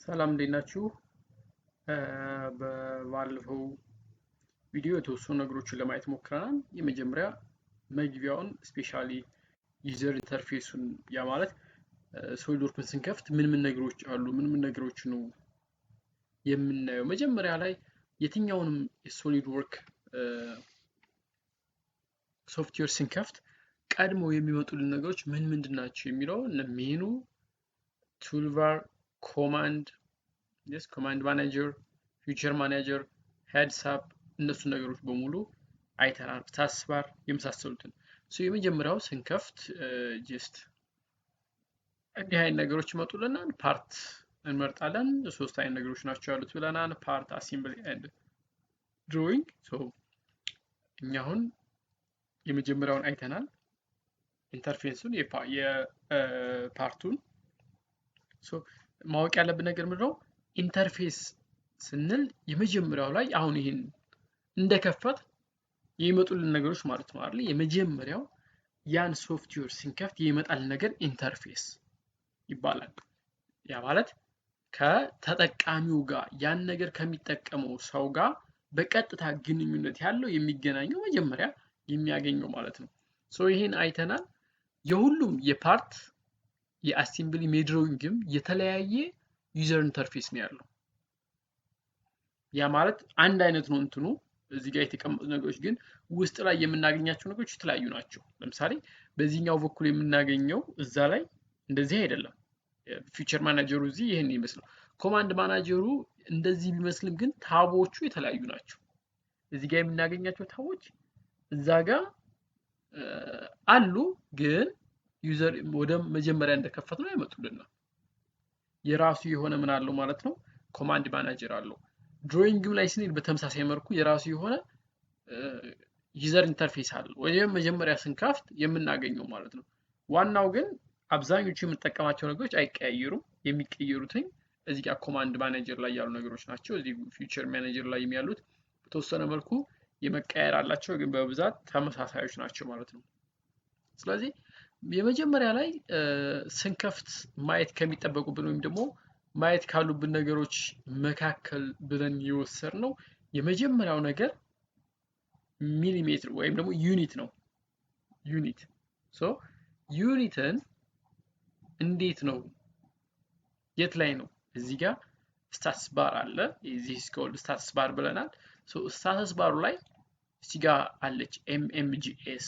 ሰላም እንዴት ናችሁ? በባለፈው ቪዲዮ የተወሰኑ ነገሮችን ለማየት ሞክረናል። የመጀመሪያ መግቢያውን specially user interface ኡን፣ ያ ማለት SolidWork ን ስንከፍት ምን ምን ነገሮች አሉ፣ ምን ምን ነገሮች ነው የምናየው። መጀመሪያ ላይ የትኛውንም የ SolidWork software ስንከፍት ቀድሞ የሚመጡልን ነገሮች ምን ምንድን ናቸው የሚለው menu፣ toolbar፣ command፣ command manager፣ feature manager፣ heads up እነሱን ነገሮች በሙሉ አይተናል። Status bar የመሳሰሉትን። የመጀመሪያው ስንከፍት just እንዲህ አይነት ነገሮች ይመጡልናል። Part እንመርጣለን። ሶስት አይነት ነገሮች ናቸው ያሉት ብለናል። Part፣ assembly and drawing። እኛ አሁን የመጀመሪያውን አይተናል። Interface ኡን የ part ኡን። ማወቅ ያለብን ነገር ምንድነው? Interface ስንል የመጀመሪያው ላይ አሁን ይህን እንደከፈት የሚመጡልን ነገሮች ማለት ነው አይደል? የመጀመሪያው ያን ሶፍትዌር ስንከፍት የሚመጣልን ነገር interface ይባላል። ያ ማለት ከተጠቃሚው ጋር፣ ያን ነገር ከሚጠቀመው ሰው ጋር በቀጥታ ግንኙነት ያለው፣ የሚገናኘው፣ መጀመሪያ የሚያገኘው ማለት ነው። So ይሄን አይተናል። የሁሉም የ part፣ የ assembly፣ የ drawing ም የተለያየ user interface ነው ያለው። ያ ማለት አንድ አይነት ነው እንትኑ፣ እዚህ ጋር የተቀመጡ ነገሮች ግን ውስጥ ላይ የምናገኛቸው ነገሮች የተለያዩ ናቸው። ለምሳሌ በዚህኛው በኩል የምናገኘው እዛ ላይ እንደዚህ አይደለም። Feature manager ኡ እዚህ ይህን ይመስላል። Command manager ኡ እንደዚህ ቢመስልም ግን tab ኦቹ የተለያዩ ናቸው። እዚህ ጋር የምናገኛቸው tab ኦች እዛ ጋር አሉ፣ ግን user ወደ መጀመሪያ እንደከፈት ነው ያመጡልናል። የራሱ የሆነ ምን አለው ማለት ነው፣ command manager አለው። Drawing ም ላይ ስንሄድ በተመሳሳይ መልኩ የራሱ የሆነ user interface አለው፣ ወይም መጀመሪያ ስንከፍት የምናገኘው ማለት ነው። ዋናው ግን አብዛኞቹ የምንጠቀማቸው ነገሮች አይቀያየሩም። የሚቀየሩትኝ እዚህ ጋር command manager ላይ ያሉ ነገሮች ናቸው። እዚህ feature manager ላይ ያሉት በተወሰነ መልኩ የመቀየር አላቸው፣ ግን በብዛት ተመሳሳዮች ናቸው ማለት ነው። ስለዚህ የመጀመሪያ ላይ ስንከፍት ማየት ከሚጠበቁብን ወይም ደግሞ ማየት ካሉብን ነገሮች መካከል ብለን የወሰድነው የመጀመሪያው ነገር ሚሊሜትር ወይም ደግሞ unit ነው። Unit፣ so unit ን እንዴት ነው፣ የት ላይ ነው? እዚህ ጋር status bar አለ። እዚህ is called status bar ብለናል። So status bar ኡ ላይ እዚህ ጋር አለች MMGS፣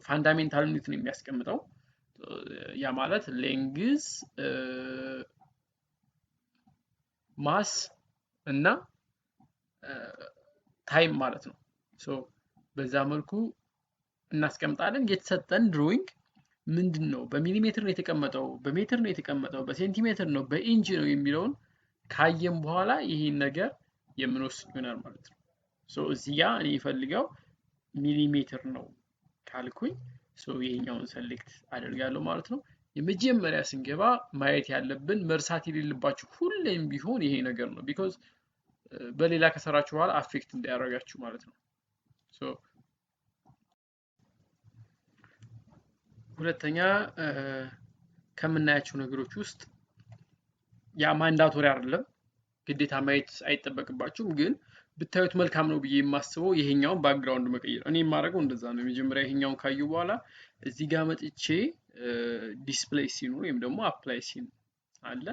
fundamental unit ነው የሚያስቀምጠው። ያ ማለት length፣ mass እና time ማለት ነው። So በዛ መልኩ እናስቀምጣለን። የተሰጠን drawing ምንድን ነው? በሚሊሜትር ነው የተቀመጠው፣ በሜትር ነው የተቀመጠው፣ በሴንቲሜትር ነው፣ በኢንች ነው የሚለውን ካየን በኋላ ይህን ነገር የምንወስድ ይሆናል ማለት ነው። So እዚህ ጋ እኔ የፈልገው ሚሊሜትር ነው ካልኩኝ so ይሄኛውን select አደርጋለሁ ማለት ነው። የመጀመሪያ ስንገባ ማየት ያለብን፣ መርሳት የሌለባችሁ ሁሌም ቢሆን ይሄ ነገር ነው። Because በሌላ ከሰራችሁ በኋላ affect እንዳያደርጋችሁ ማለት ነው። So ሁለተኛ ከምናያቸው ነገሮች ውስጥ፣ ያ mandatory አይደለም፣ ግዴታ ማየት አይጠበቅባችሁም፣ ግን ብታዩት መልካም ነው ብዬ የማስበው ይሄኛውን background መቀየር። እኔ የማደርገው እንደዛ ነው። የመጀመሪያ ይሄኛውን ካዩ በኋላ እዚህ ጋር መጥቼ display scene ኡ ወይም ደግሞ apply scene አለ፣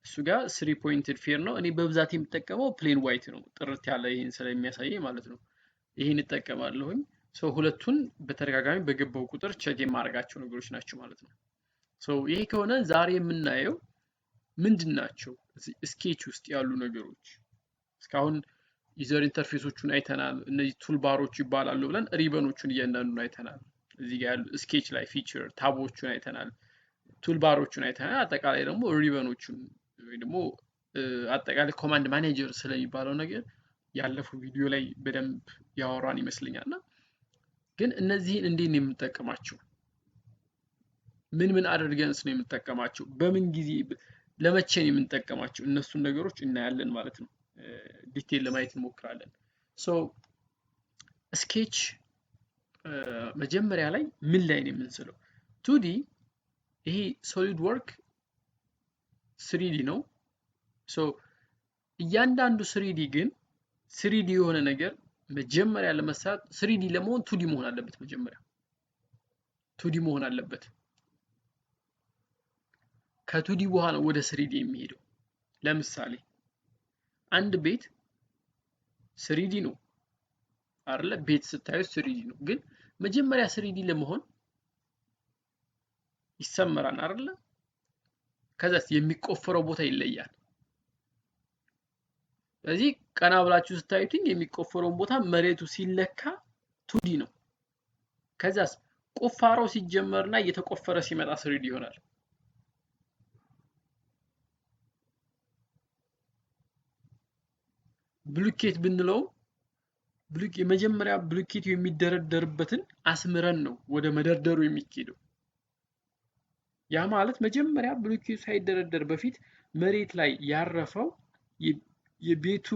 እሱ ጋር three pointed fair ነው። እኔ በብዛት የምጠቀመው plain white ነው፣ ጥርት ያለ ይሄን ስለሚያሳየኝ ማለት ነው። ይሄን እጠቀማለሁኝ። So ሁለቱን በተደጋጋሚ በገባው ቁጥር check የማደርጋቸው ነገሮች ናቸው ማለት ነው። So ይሄ ከሆነ ዛሬ የምናየው ምንድን ናቸው sketch ውስጥ ያሉ ነገሮች? እስካሁን user interface ኦቹን አይተናል። እነዚህ toolbar ኦች ይባላሉ ብለን ሪበኖቹን እያንዳንዱን አይተናል። እዚህ ጋር ያሉ sketch ላይ feature tab ኦቹን አይተናል። Toolbar ኦቹን አይተናል። አጠቃላይ ደግሞ ሪበኖቹን ወይ ደግሞ አጠቃላይ command manager ስለሚባለው ነገር ያለፈው ቪዲዮ ላይ በደንብ ያወራን ይመስለኛል። እና ግን እነዚህን እንዴት ነው የምንጠቀማቸው? ምን ምን አድርገንስ ነው የምንጠቀማቸው? በምን ጊዜ፣ ለመቼ ነው የምንጠቀማቸው? እነሱን ነገሮች እናያለን ማለት ነው። Detail ለማየት እንሞክራለን። So sketch መጀመሪያ ላይ ምን ላይ ነው የምንስለው? 2D፣ ይሄ SolidWork 3D ነው። So እያንዳንዱ 3D ግን 3D የሆነ ነገር መጀመሪያ ለመስራት 3D ለመሆን 2D መሆን አለበት። መጀመሪያ 2D መሆን አለበት። ከ 2D በኋላ ወደ 3D የሚሄደው። ለምሳሌ አንድ ቤት 3D ነው አይደለ? ቤት ስታዩት 3D ነው። ግን መጀመሪያ 3D ለመሆን ይሰመራል አይደለ? ከዛስ የሚቆፈረው ቦታ ይለያል። ስለዚህ ቀና ብላችሁ ስታዩትኝ የሚቆፈረውን ቦታ መሬቱ ሲለካ 2D ነው። ከዛስ ቁፋሮ ሲጀመርና እየተቆፈረ ሲመጣ 3D ይሆናል። ብሎኬት ብንለው የመጀመሪያ ብሎኬቱ የሚደረደርበትን አስምረን ነው ወደ መደርደሩ የሚኬደው። ያ ማለት መጀመሪያ ብሎኬቱ ሳይደረደር በፊት መሬት ላይ ያረፈው የቤቱ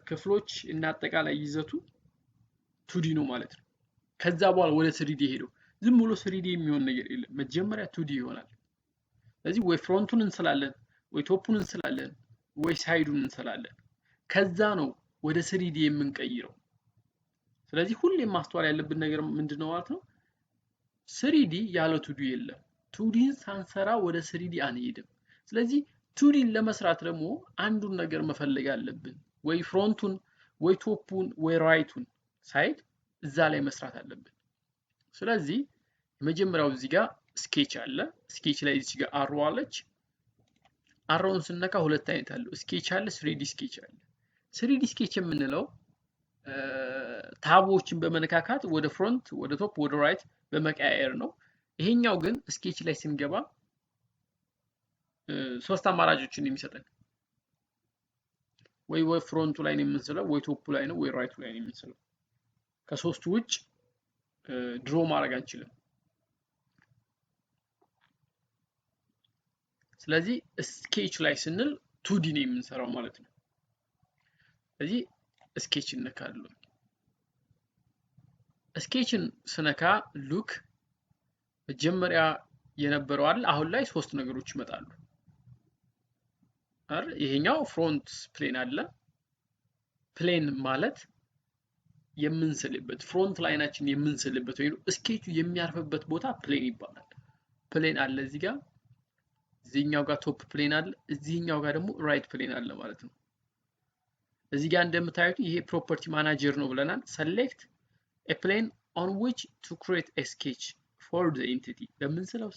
ክፍሎች እና አጠቃላይ ይዘቱ 2D ነው ማለት ነው። ከዛ በኋላ ወደ 3D ሄደው ዝም ብሎ 3D የሚሆን ነገር የለም። መጀመሪያ 2D ይሆናል። ስለዚህ ወይ front ኡን እንስላለን፣ ወይ top ኡን እንስላለን፣ ወይ side ኡን እንስላለን። ከዛ ነው ወደ 3D የምንቀይረው። ስለዚህ ሁሌም ማስተዋል ያለብን ነገር ምንድነው ማለት ነው? 3D ያለ 2D የለም። 2D ን ሳንሰራ ወደ 3D አንሄድም። ስለዚህ 2D ን ለመስራት ደግሞ አንዱን ነገር መፈለግ አለብን። ወይ front ኡን፣ ወይ top ኡን፣ ወይ right ኡን side እዛ ላይ መስራት አለብን። ስለዚህ የመጀመሪያው እዚህ ጋር sketch አለ። Sketch ላይ እዚህ ጋር arrow አለች። Arrow ውን ስነካ ሁለት አይነት አለው። Sketch አለ፣ 3D sketch አለ። 3D sketch የምንለው tab ኦችን በመነካካት ወደ front፣ ወደ top፣ ወደ right በመቀያየር ነው። ይሄኛው ግን sketch ላይ ስንገባ ሶስት አማራጮችን የሚሰጠን ወይ ወይ front ኡ ላይ ነው የምንስለው፣ ወይ top ኡ ላይ ነው፣ ወይ right ኡ ላይ ነው የምንስለው። ከሶስቱ ውጭ draw ማድረግ አንችልም። ስለዚህ sketch ላይ ስንል 2D ነው የምንሰራው ማለት ነው። ስለዚህ sketch እነካለሁ። Sketch ን ስነካ look መጀመሪያ የነበረው አይደል፣ አሁን ላይ ሶስት ነገሮች ይመጣሉ አይደል? ይሄኛው front plane አለ። Plane ማለት የምንስልበት front line ኣችን የምንስልበት ወይ ስኬቹ የሚያርፍበት ቦታ plane ይባላል። Plane አለ እዚህ ጋር፣ እዚህኛው ጋር top plane አለ፣ እዚህኛው ጋር ደግሞ right plane አለ ማለት ነው። እዚህ ጋር እንደምታዩት ይሄ property manager ነው ብለናል። Select a plane on which to create a sketch for the entity ለምንስለው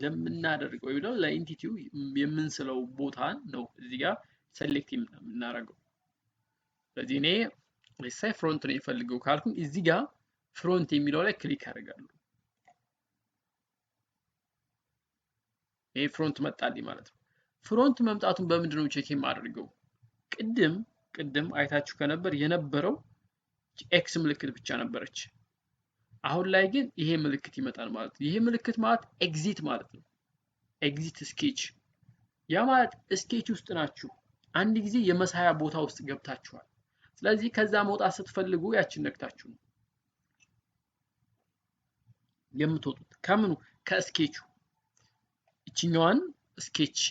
ለምናደርገው ወይ ደግሞ ለ entity ው የምንስለው ቦታ ነው እዚህ ጋር select የምናደርገው። ስለዚህ እኔ ለምሳሌ front ነው የምፈልገው ካልኩኝ እዚህ ጋር front የሚለው ላይ click አደርጋለሁ። ይሄ front መጣልኝ ማለት ነው። Front መምጣቱን በምንድን ነው check የማደርገው? ቅድም አይታችሁ ከነበር የነበረው X ምልክት ብቻ ነበረች። አሁን ላይ ግን ይሄ ምልክት ይመጣል ማለት ነው። ይሄ ምልክት ማለት exit ማለት ነው። Exit sketch። ያ ማለት sketch ውስጥ ናችሁ። አንድ ጊዜ የመሳያ ቦታ ውስጥ ገብታችኋል። ስለዚህ ከዛ መውጣት ስትፈልጉ ያችን ነክታችሁ ነው የምትወጡት። ከምኑ? ከ sketch ኡ። እቺኛዋን sketch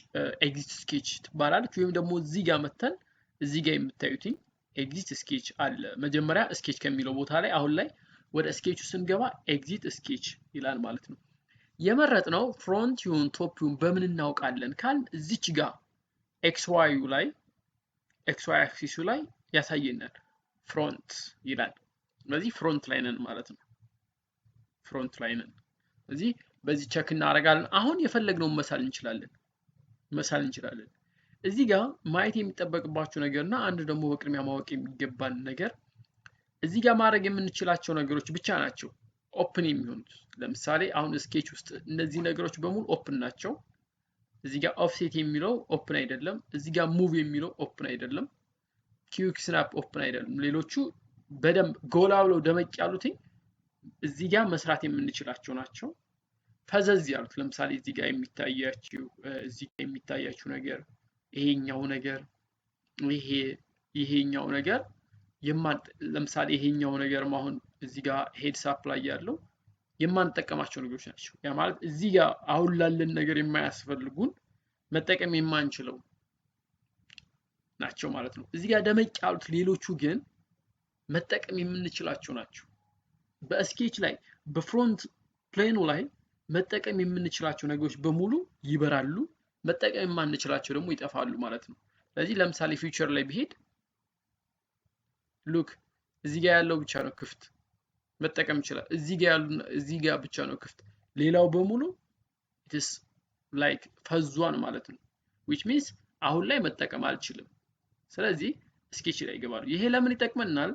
exit sketch ትባላለች። ወይም ደግሞ እዚህ ጋር መተን እዚህ ጋር የምታዩትኝ exit sketch አለ። መጀመሪያ sketch ከሚለው ቦታ ላይ አሁን ላይ ወደ ስኬቹ ስንገባ exit sketch ይላል ማለት ነው። የመረጥነው front ይሁን top ይሁን በምን እናውቃለን ካል እዚች ጋር ኤክስ ዋዩ ላይ ኤክስ ዋይ አክሲሱ ላይ ያሳየናል። Front ይላል። ስለዚህ front ላይ ነን ማለት ነው። Front ላይ ነን። ስለዚህ በዚህ check እናደርጋለን። አሁን የፈለግነውን መሳል እንችላለን መሳል እንችላለን። እዚህ ጋር ማየት የሚጠበቅባችሁ ነገርና አንድ ደግሞ በቅድሚያ ማወቅ የሚገባን ነገር እዚህ ጋር ማድረግ የምንችላቸው ነገሮች ብቻ ናቸው open የሚሆኑት። ለምሳሌ አሁን sketch ውስጥ እነዚህ ነገሮች በሙሉ open ናቸው። እዚህ ጋር offset የሚለው open አይደለም። እዚህ ጋር move የሚለው open አይደለም። Quick snap open አይደለም። ሌሎቹ በደንብ ጎላ ብለው ደመቅ ያሉት እዚህ ጋር መስራት የምንችላቸው ናቸው። ፈዘዝ ያሉት ለምሳሌ እዚህ ጋር የሚታያችሁ እዚህ ጋር የሚታያችሁ ነገር ይሄኛው ነገር ይሄ ይሄኛው ነገር ለምሳሌ ይሄኛው ነገር አሁን እዚህ ጋር heads up ላይ ያለው የማንጠቀማቸው ነገሮች ናቸው። ያ ማለት እዚህ ጋር አሁን ላለን ነገር የማያስፈልጉን መጠቀም የማንችለው ናቸው ማለት ነው። እዚህ ጋር ደመቅ ያሉት ሌሎቹ ግን መጠቀም የምንችላቸው ናቸው። በ sketch ላይ በ front plane ኑ ላይ መጠቀም የምንችላቸው ነገሮች በሙሉ ይበራሉ፣ መጠቀም የማንችላቸው ደግሞ ይጠፋሉ ማለት ነው። ስለዚህ ለምሳሌ feature ላይ ብሄድ፣ look፣ እዚህ ጋር ያለው ብቻ ነው ክፍት መጠቀም ይችላል። እዚህ ጋር ያሉ እዚህ ጋር ብቻ ነው ክፍት፣ ሌላው በሙሉ it's like ፈዟል ማለት ነው። Which means አሁን ላይ መጠቀም አልችልም። ስለዚህ sketch ላይ ይገባሉ። ይሄ ለምን ይጠቅመናል?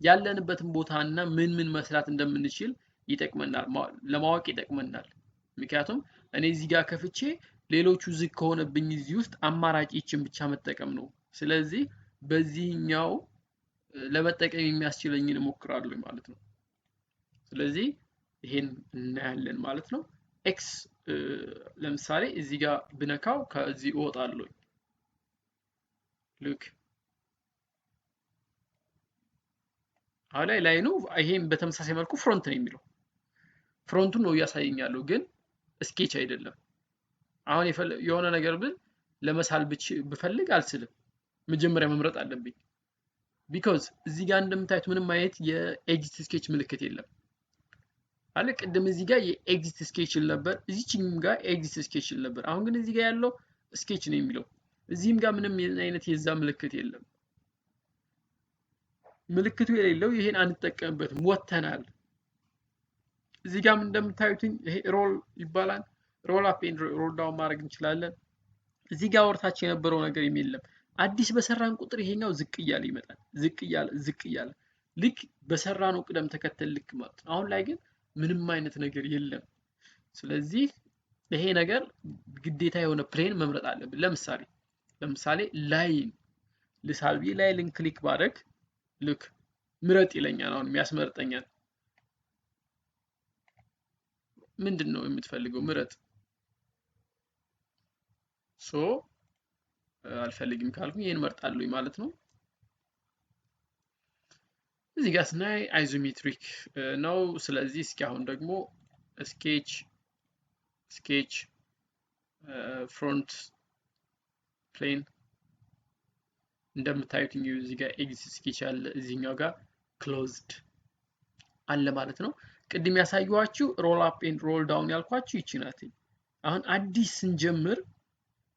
ያለንበትን ቦታ እና ምን ምን መስራት እንደምንችል ይጠቅመናል፣ ለማወቅ ይጠቅመናል። ምክንያቱም እኔ እዚህ ጋር ከፍቼ ሌሎቹ ዝግ ከሆነብኝ እዚህ ውስጥ አማራጭ ይችን ብቻ መጠቀም ነው። ስለዚህ በዚህኛው ለመጠቀም የሚያስችለኝን እሞክራለሁ ማለት ነው። ስለዚህ ይሄን እናያለን ማለት ነው። X ለምሳሌ እዚህ ጋር ብነካው ከዚህ እወጣለሁ። Look፣ አሁን ላይ line ኑ ይሄም በተመሳሳይ መልኩ front ነው የሚለው፣ front ኡን ነው እያሳየኝ ያለው፣ ግን sketch አይደለም። አሁን የሆነ ነገር ብል ለመሳል ብፈልግ አልስልም። መጀመሪያ መምረጥ አለብኝ። Because እዚህ ጋር እንደምታዩት ምንም አይነት የ exit sketch ምልክት የለም አለ። ቅድም እዚህ ጋር የ exit sketch ይል ነበር፣ እዚችም ጋር exit sketch ይል ነበር። አሁን ግን እዚህ ጋር ያለው sketch ነው የሚለው። እዚህም ጋር ምንም አይነት የዛ ምልክት የለም። ምልክቱ የሌለው ይሄን አንጠቀምበትም፣ ወጥተናል። እዚህ ጋርም እንደምታዩትኝ ይሄ roll ይባላል። Roll up and roll down ማድረግ እንችላለን። እዚህ ጋር ወርታች የነበረው ነገር የለም። አዲስ በሰራን ቁጥር ይሄኛው ዝቅ እያለ ይመጣል። ዝቅ እያለ፣ ዝቅ እያለ፣ ልክ በሰራነው ቅደም ተከተል ልክ ማለት ነው። አሁን ላይ ግን ምንም አይነት ነገር የለም። ስለዚህ ይሄ ነገር ግዴታ የሆነ plane መምረጥ አለብን። ለምሳሌ line ልሳል ብዬ line ን click ባደርግ ልክ ምረጥ ይለኛል። አሁን የሚያስመርጠኛል፣ ምንድን ነው የምትፈልገው? ምረጥ። So አልፈልግም ካልኩኝ ይሄን እመርጣለሁ ማለት ነው። እዚህ ጋር ስናይ isometric ነው። ስለዚህ እስኪ አሁን ደግሞ sketch front plane፣ እንደምታዩት እዚህ ጋር exit sketch አለ፣ እዚህኛው ጋር closed አለ ማለት ነው። ቅድም ያሳየኋችሁ roll up and roll down ያልኳችሁ ይቺ ናት። አሁን አዲስ ስንጀምር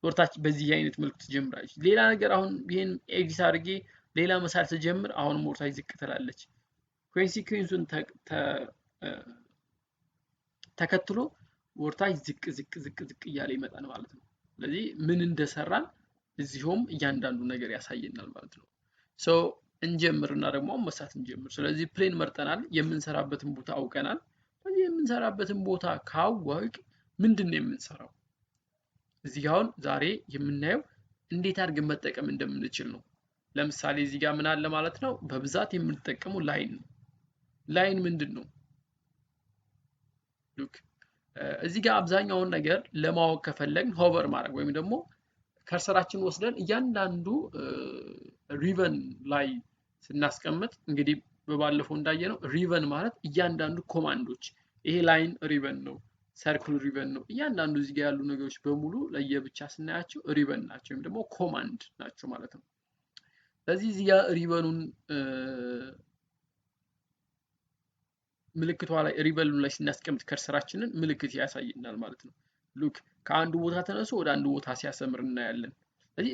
ወርታች በዚህ አይነት መልኩ ትጀምራለች። ሌላ ነገር አሁን ይሄን exit አድርጌ ሌላ መሳል ስጀምር አሁንም ወርታች ዝቅ ትላለች። Consequence ኡን ተከትሎ ወርታች ዝቅ ዝቅ ዝቅ ዝቅ እያለ ይመጣል ማለት ነው። ስለዚህ ምን እንደሰራን እዚሁም እያንዳንዱ ነገር ያሳየናል ማለት ነው። So እንጀምርና ደግሞ መስራት እንጀምር። ስለዚህ plane መርጠናል፣ የምንሰራበትን ቦታ አውቀናል። ስለዚህ የምንሰራበትን ቦታ ካወቅ ምንድን ነው የምንሰራው? እዚህ አሁን ዛሬ የምናየው እንዴት አድርገን መጠቀም እንደምንችል ነው። ለምሳሌ እዚህ ጋር ምን አለ ማለት ነው? በብዛት የምንጠቀመው line ነው። Line ምንድን ነው? Look፣ እዚህ ጋር አብዛኛውን ነገር ለማወቅ ከፈለግን hover ማድረግ ወይም ደግሞ cursor ኣችን ወስደን እያንዳንዱ ሪቨን ላይ ስናስቀምጥ፣ እንግዲህ በባለፈው እንዳየነው ሪቨን ማለት እያንዳንዱ command ኦች፣ ይሄ line ribbon ነው፣ circle ribbon ነው። እያንዳንዱ እዚህ ጋር ያሉ ነገሮች በሙሉ ለየብቻ ስናያቸው ሪቨን ናቸው ወይም ደግሞ command ናቸው ማለት ነው። ስለዚህ እዚህ ጋር ሪቨኑን ምልክቷ ላይ ሪቨኑ ላይ ስናስቀምጥ cursor ኣችንን ምልክት ያሳየናል ማለት ነው። Look፣ ከአንዱ ቦታ ተነስቶ ወደ አንዱ ቦታ ሲያሰምር እናያለን። ስለዚህ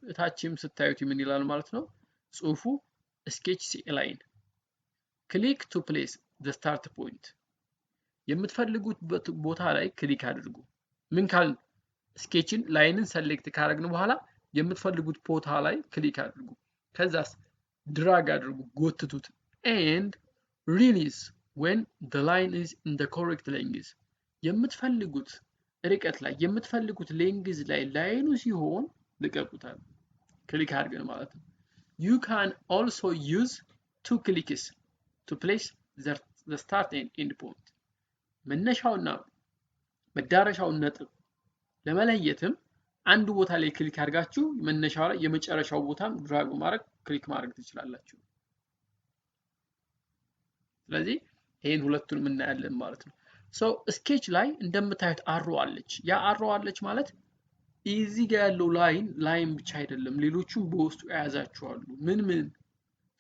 እታችም ስታዩት ምን ይላል ማለት ነው ጽሁፉ? Sketch line፣ click to place the start point፣ የምትፈልጉት ቦታ ላይ click አድርጉ። ምን ካልን? Sketch ን line ን select ካደረግን በኋላ የምትፈልጉት ቦታ ላይ click አድርጉ። ከዛስ drag አድርጉ፣ ጎትቱት፣ and release when the line is in the correct length፣ የምትፈልጉት ርቀት ላይ የምትፈልጉት length ላይ line ኑ ሲሆን ልቀቁታል። Click አድርገን ማለት ነው። You can also use two clicks to place the start and end point፣ መነሻውና መዳረሻውን ነጥብ ለመለየትም አንዱ ቦታ ላይ click አድርጋችሁ መነሻው ላይ የመጨረሻው ቦታም drag ማድረግ click ማድረግ ትችላላችሁ። ስለዚህ ይሄን ሁለቱንም እናያለን ማለት ነው። So sketch ላይ እንደምታዩት arrow አለች። ያ arrow አለች ማለት እዚህ ጋር ያለው line line ብቻ አይደለም፣ ሌሎቹም በውስጡ የያዛቸው አሉ። ምን ምን?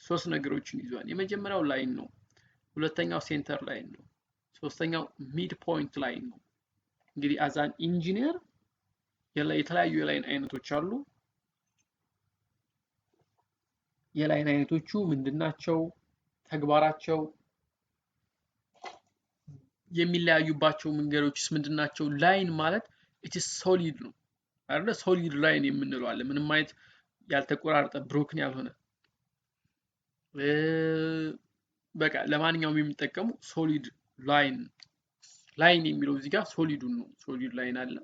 ሶስት ነገሮችን ይዟል። የመጀመሪያው line ነው። ሁለተኛው center line ነው። ሶስተኛው mid point line ነው። እንግዲህ as an engineer የተለያዩ የ line አይነቶች አሉ። የ line አይነቶቹ ምንድናቸው? ተግባራቸው፣ የሚለያዩባቸው መንገዶችስ ምንድናቸው? Line ማለት it's solid ነው አይደለ? Solid line የምንለው አለ። ምንም አይነት ያልተቆራረጠ፣ broken ያልሆነ፣ በቃ ለማንኛውም የሚጠቀሙ solid line። Line የሚለው እዚህ ጋር solid ኡን ነው። Solid line አለ።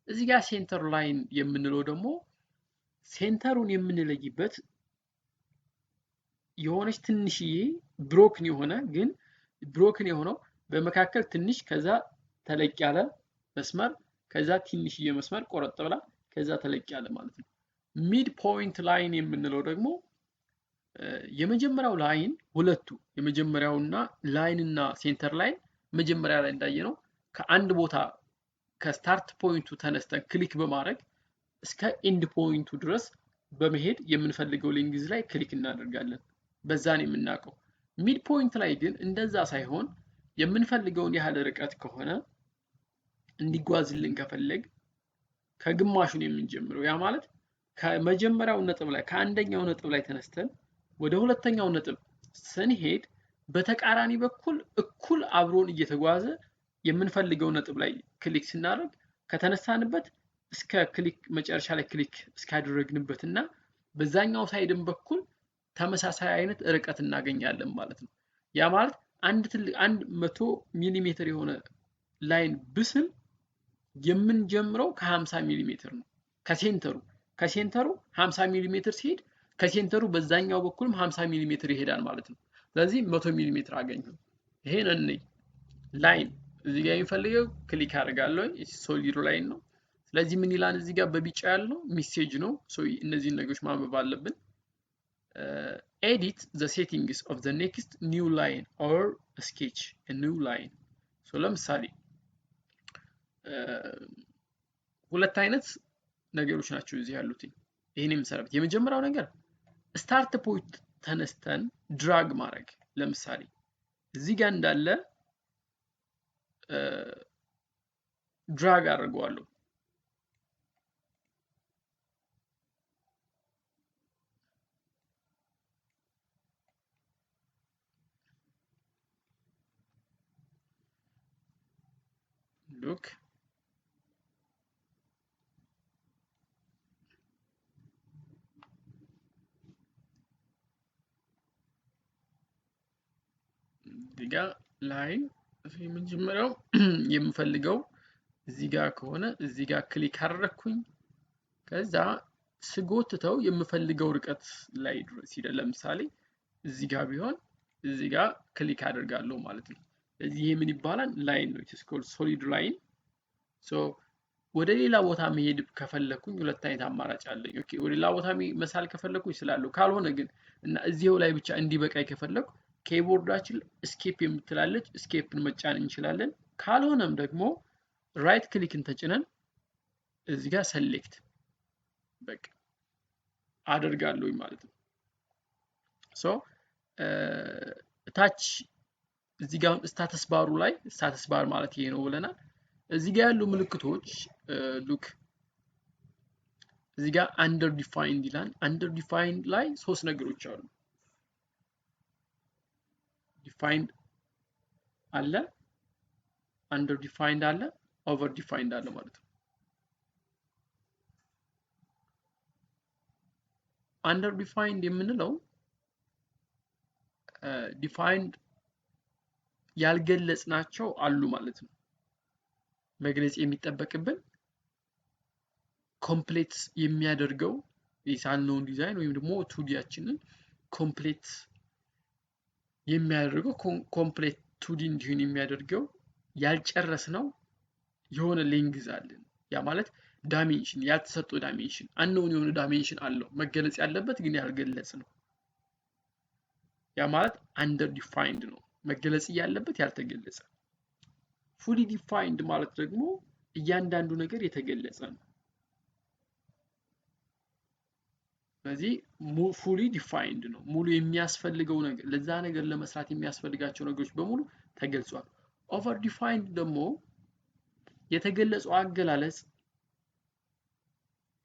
እዚህ ጋር center line የምንለው ደግሞ center ኡን የምንለይበት የሆነች ትንሽዬ broken የሆነ፣ ግን broken የሆነው በመካከል ትንሽ፣ ከዛ ተለቅ ያለ መስመር፣ ከዛ ትንሽዬ መስመር ቆረጥ ብላ፣ ከዛ ተለቅ ያለ ማለት ነው። Mid point line የምንለው ደግሞ የመጀመሪያው line፣ ሁለቱ የመጀመሪያውና line እና center line መጀመሪያ ላይ እንዳየነው ከአንድ ቦታ ከ start point ኡ ተነስተን click በማድረግ እስከ end point ኡ ድረስ በመሄድ የምንፈልገው length ላይ click እናደርጋለን። በዛን የምናውቀው። Mid point ላይ ግን እንደዛ ሳይሆን የምንፈልገውን ያህል ርቀት ከሆነ እንዲጓዝልን ከፈለግ ከግማሹን የምንጀምረው። ያ ማለት ከመጀመሪያው ነጥብ ላይ፣ ከአንደኛው ነጥብ ላይ ተነስተን ወደ ሁለተኛው ነጥብ ስንሄድ በተቃራኒ በኩል እኩል አብሮን እየተጓዘ የምንፈልገው ነጥብ ላይ click ስናደርግ ከተነሳንበት እስከ click መጨረሻ ላይ click እስካደረግንበት እና በዛኛው side ም በኩል ተመሳሳይ አይነት ርቀት እናገኛለን ማለት ነው። ያ ማለት አንድ ትልቅ 100 ሚሊ ሜትር የሆነ line ብስል የምንጀምረው ከ50 ሚሊ ሜትር ነው። ከ center ኡ 50 ሚሊ ሜትር ሲሄድ ከ center ኡ በዛኛው በኩልም 50 ሚሊ ሜትር ይሄዳል ማለት ነው። ስለዚህ 100 ሚሊ ሜትር አገኘሁ። ይሄን እንይ። Line እዚህ ጋር የሚፈልገው click አደርጋለሁ። Solid line ነው። ስለዚህ ምን ይላል? እዚህ ጋር በቢጫ ያለው message ነው። እነዚህን ነገሮች ማንበብ አለብን። Edit the settings of the next new line or sketch new line። ለምሳሌ ሁለት አይነት ነገሮች ናቸው እዚህ ያሉት። ይህን የምሰራበት የመጀመሪያው ነገር start point ተነስተን drag ማድረግ። ለምሳሌ እዚህ ጋር እንዳለ drag አድርገዋለሁ። Look፣ እዚህ ጋር line የመጀመሪያው የምፈልገው እዚህ ጋር ከሆነ እዚህ ጋር click አደረግኩኝ። ከዛ ስጎትተው የምፈልገው ርቀት ላይ ድረስ ሄደ። ለምሳሌ እዚህ ጋር ቢሆን እዚህ ጋር click አደርጋለሁ ማለት ነው። ስለዚህ ይሄ ምን ይባላል? Line ነው። It's called solid line። So ወደ ሌላ ቦታ መሄድ ከፈለኩኝ ሁለት አይነት አማራጭ አለኝ። Okay፣ ወደ ሌላ ቦታ መሳል ከፈለኩኝ ስላለሁ፣ ካልሆነ ግን እና እዚሁ ላይ ብቻ እንዲበቃኝ ከፈለኩ keyboard ኣችን escape የምትላለች escape ን መጫን እንችላለን። ካልሆነም ደግሞ right click ን ተጭነን እዚህ ጋር select በቃ አደርጋለሁ ማለት ነው። So ታች እዚህ ጋር status bar ኡ ላይ፣ status bar ማለት ይሄ ነው ብለናል። እዚህ ጋር ያሉ ምልክቶች look፣ እዚህ ጋር under defined ይላል። Under defined ላይ ሶስት ነገሮች አሉ። Defined አለ፣ under defined አለ፣ over defined አለ ማለት ነው። Under defined የምንለው defined ያልገለጽናቸው አሉ ማለት ነው። መግለጽ የሚጠበቅብን complete የሚያደርገው የሳልነውን ዲዛይን ወይም ደግሞ 2D ያችንን complete የሚያደርገው፣ complete 2D እንዲሆን የሚያደርገው ያልጨረስነው የሆነ length አለን። ያ ማለት dimension፣ ያልተሰጠው dimension፣ unknown የሆነ dimension አለው መገለጽ ያለበት ግን ያልገለጽነው። ያ ማለት under defined ነው፣ መገለጽ እያለበት ያልተገለጸ። Fully defined ማለት ደግሞ እያንዳንዱ ነገር የተገለጸ ነው። ስለዚህ fully defined ነው። ሙሉ የሚያስፈልገው ነገር ለዛ ነገር ለመስራት የሚያስፈልጋቸው ነገሮች በሙሉ ተገልጿል። Over defined ደግሞ የተገለጸው አገላለጽ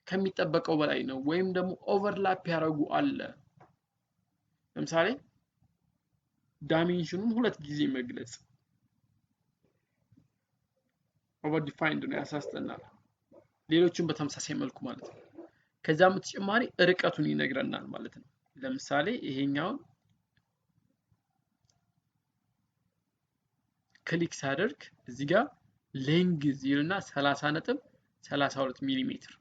ከሚጠበቀው በላይ ነው፣ ወይም ደግሞ overlap ያደረጉ አለ። ለምሳሌ dimension ኑን ሁለት ጊዜ መግለጽ over defined ነው፣ ያሳስተናል። ሌሎችን በተመሳሳይ መልኩ ማለት ነው። ከዛም በተጨማሪ ርቀቱን ይነግረናል ማለት ነው። ለምሳሌ ይሄኛውን click ሳደርግ እዚህ ጋር length ይልና 30.32 ሚሊ ሜትር፣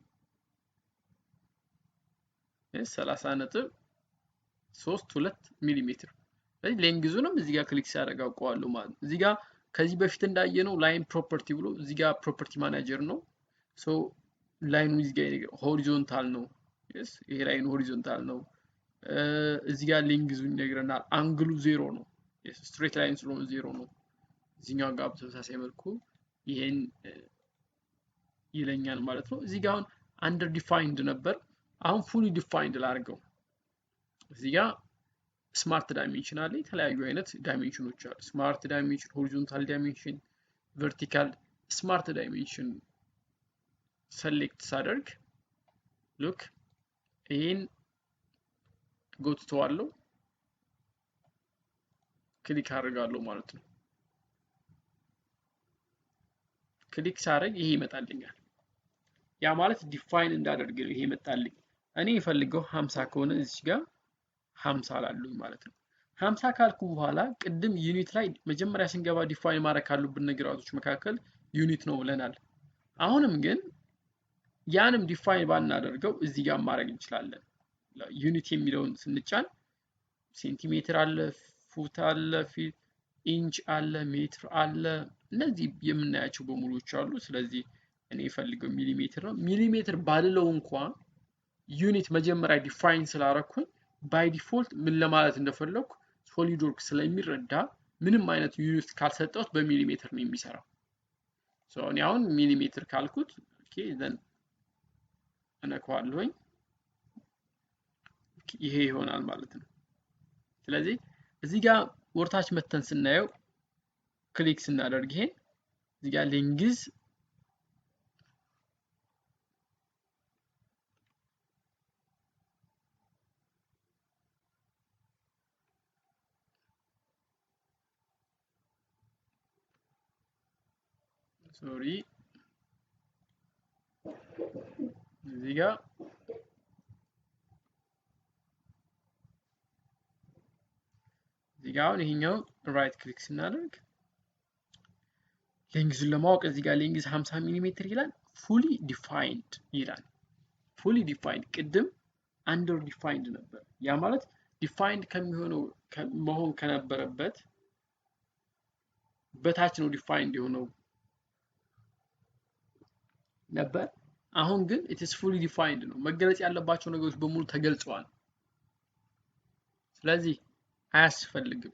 30.32 ሚሊ ሜትር። ስለዚህ length ኡንም እዚህ ጋር click ሳደርግ አውቀዋለሁ ማለት ነው። እዚህ ጋር ከዚህ በፊት እንዳየነው line property ብሎ እዚህ ጋር property manager ነው። So line ኑ እዚህ ጋር horizontal ነው። Yes፣ ይሄ line ኑ horizontal ነው። እዚህ ጋር length ኡ ይነግረናል። Angle ኡ 0 ነው። Yes፣ straight line ስለሆነ 0 ነው። እዚህኛው ጋር በተመሳሳይ መልኩ ይሄን ይለኛል ማለት ነው። እዚህ ጋር አሁን under defined ነበር። አሁን fully defined ላድርገው። እዚህ ጋር smart dimension አለ። የተለያዩ አይነት dimension ኖች አሉ። Smart dimension፣ horizontal dimension፣ vertical። Smart dimension select ሳደርግ look ይሄን ጎትተዋለሁ፣ click አድርጋለሁ ማለት ነው። Click ሳደርግ ይሄ ይመጣልኛል። ያ ማለት define እንዳደርግ ነው ይሄ ይመጣልኝ። እኔ የፈልገው 50 ከሆነ እዚህ ጋር 50 ላሉኝ ማለት ነው። 50 ካልኩ በኋላ ቅድም unit ላይ መጀመሪያ ስንገባ define ማድረግ ካሉብን ነገራቶች መካከል unit ነው ብለናል። አሁንም ግን ያንም define ባናደርገው እዚህ ጋር ማድረግ እንችላለን። Unit የሚለውን ስንጫን ሴንቲሜትር አለ፣ foot አለ፣ feet፣ ኢንች አለ፣ ሜትር አለ። እነዚህ የምናያቸው በሙሉዎች አሉ። ስለዚህ እኔ የፈልገው ሚሊሜትር ነው። ሚሊሜትር ባልለው እንኳን unit መጀመሪያ define ስላረኩኝ by default ምን ለማለት እንደፈለኩ SolidWorks ስለሚረዳ ምንም አይነት unit ካልሰጠሁት በሚሊሜትር ነው የሚሰራው። So እኔ አሁን ሚሊሜትር ካልኩት okay then እነካዋለሁኝ፣ ይሄ ይሆናል ማለት ነው። ስለዚህ እዚህ ጋር ወርታች መተን ስናየው click ስናደርግ ይሄን እዚህ ጋር length sorry እዚህ ጋር አሁን ይሄኛው right click ስናደርግ length ኡን ለማወቅ እዚህ ጋር length 50 ሚሊ ሜትር ይላል። Fully defined ይላል። Fully defined ቅድም under defined ነበር። ያ ማለት defined ከሚሆነው መሆን ከነበረበት በታች ነው defined የሆነው ነበር። አሁን ግን it's fully defined ነው። መገለጽ ያለባቸው ነገሮች በሙሉ ተገልጸዋል። ስለዚህ አያስፈልግም፣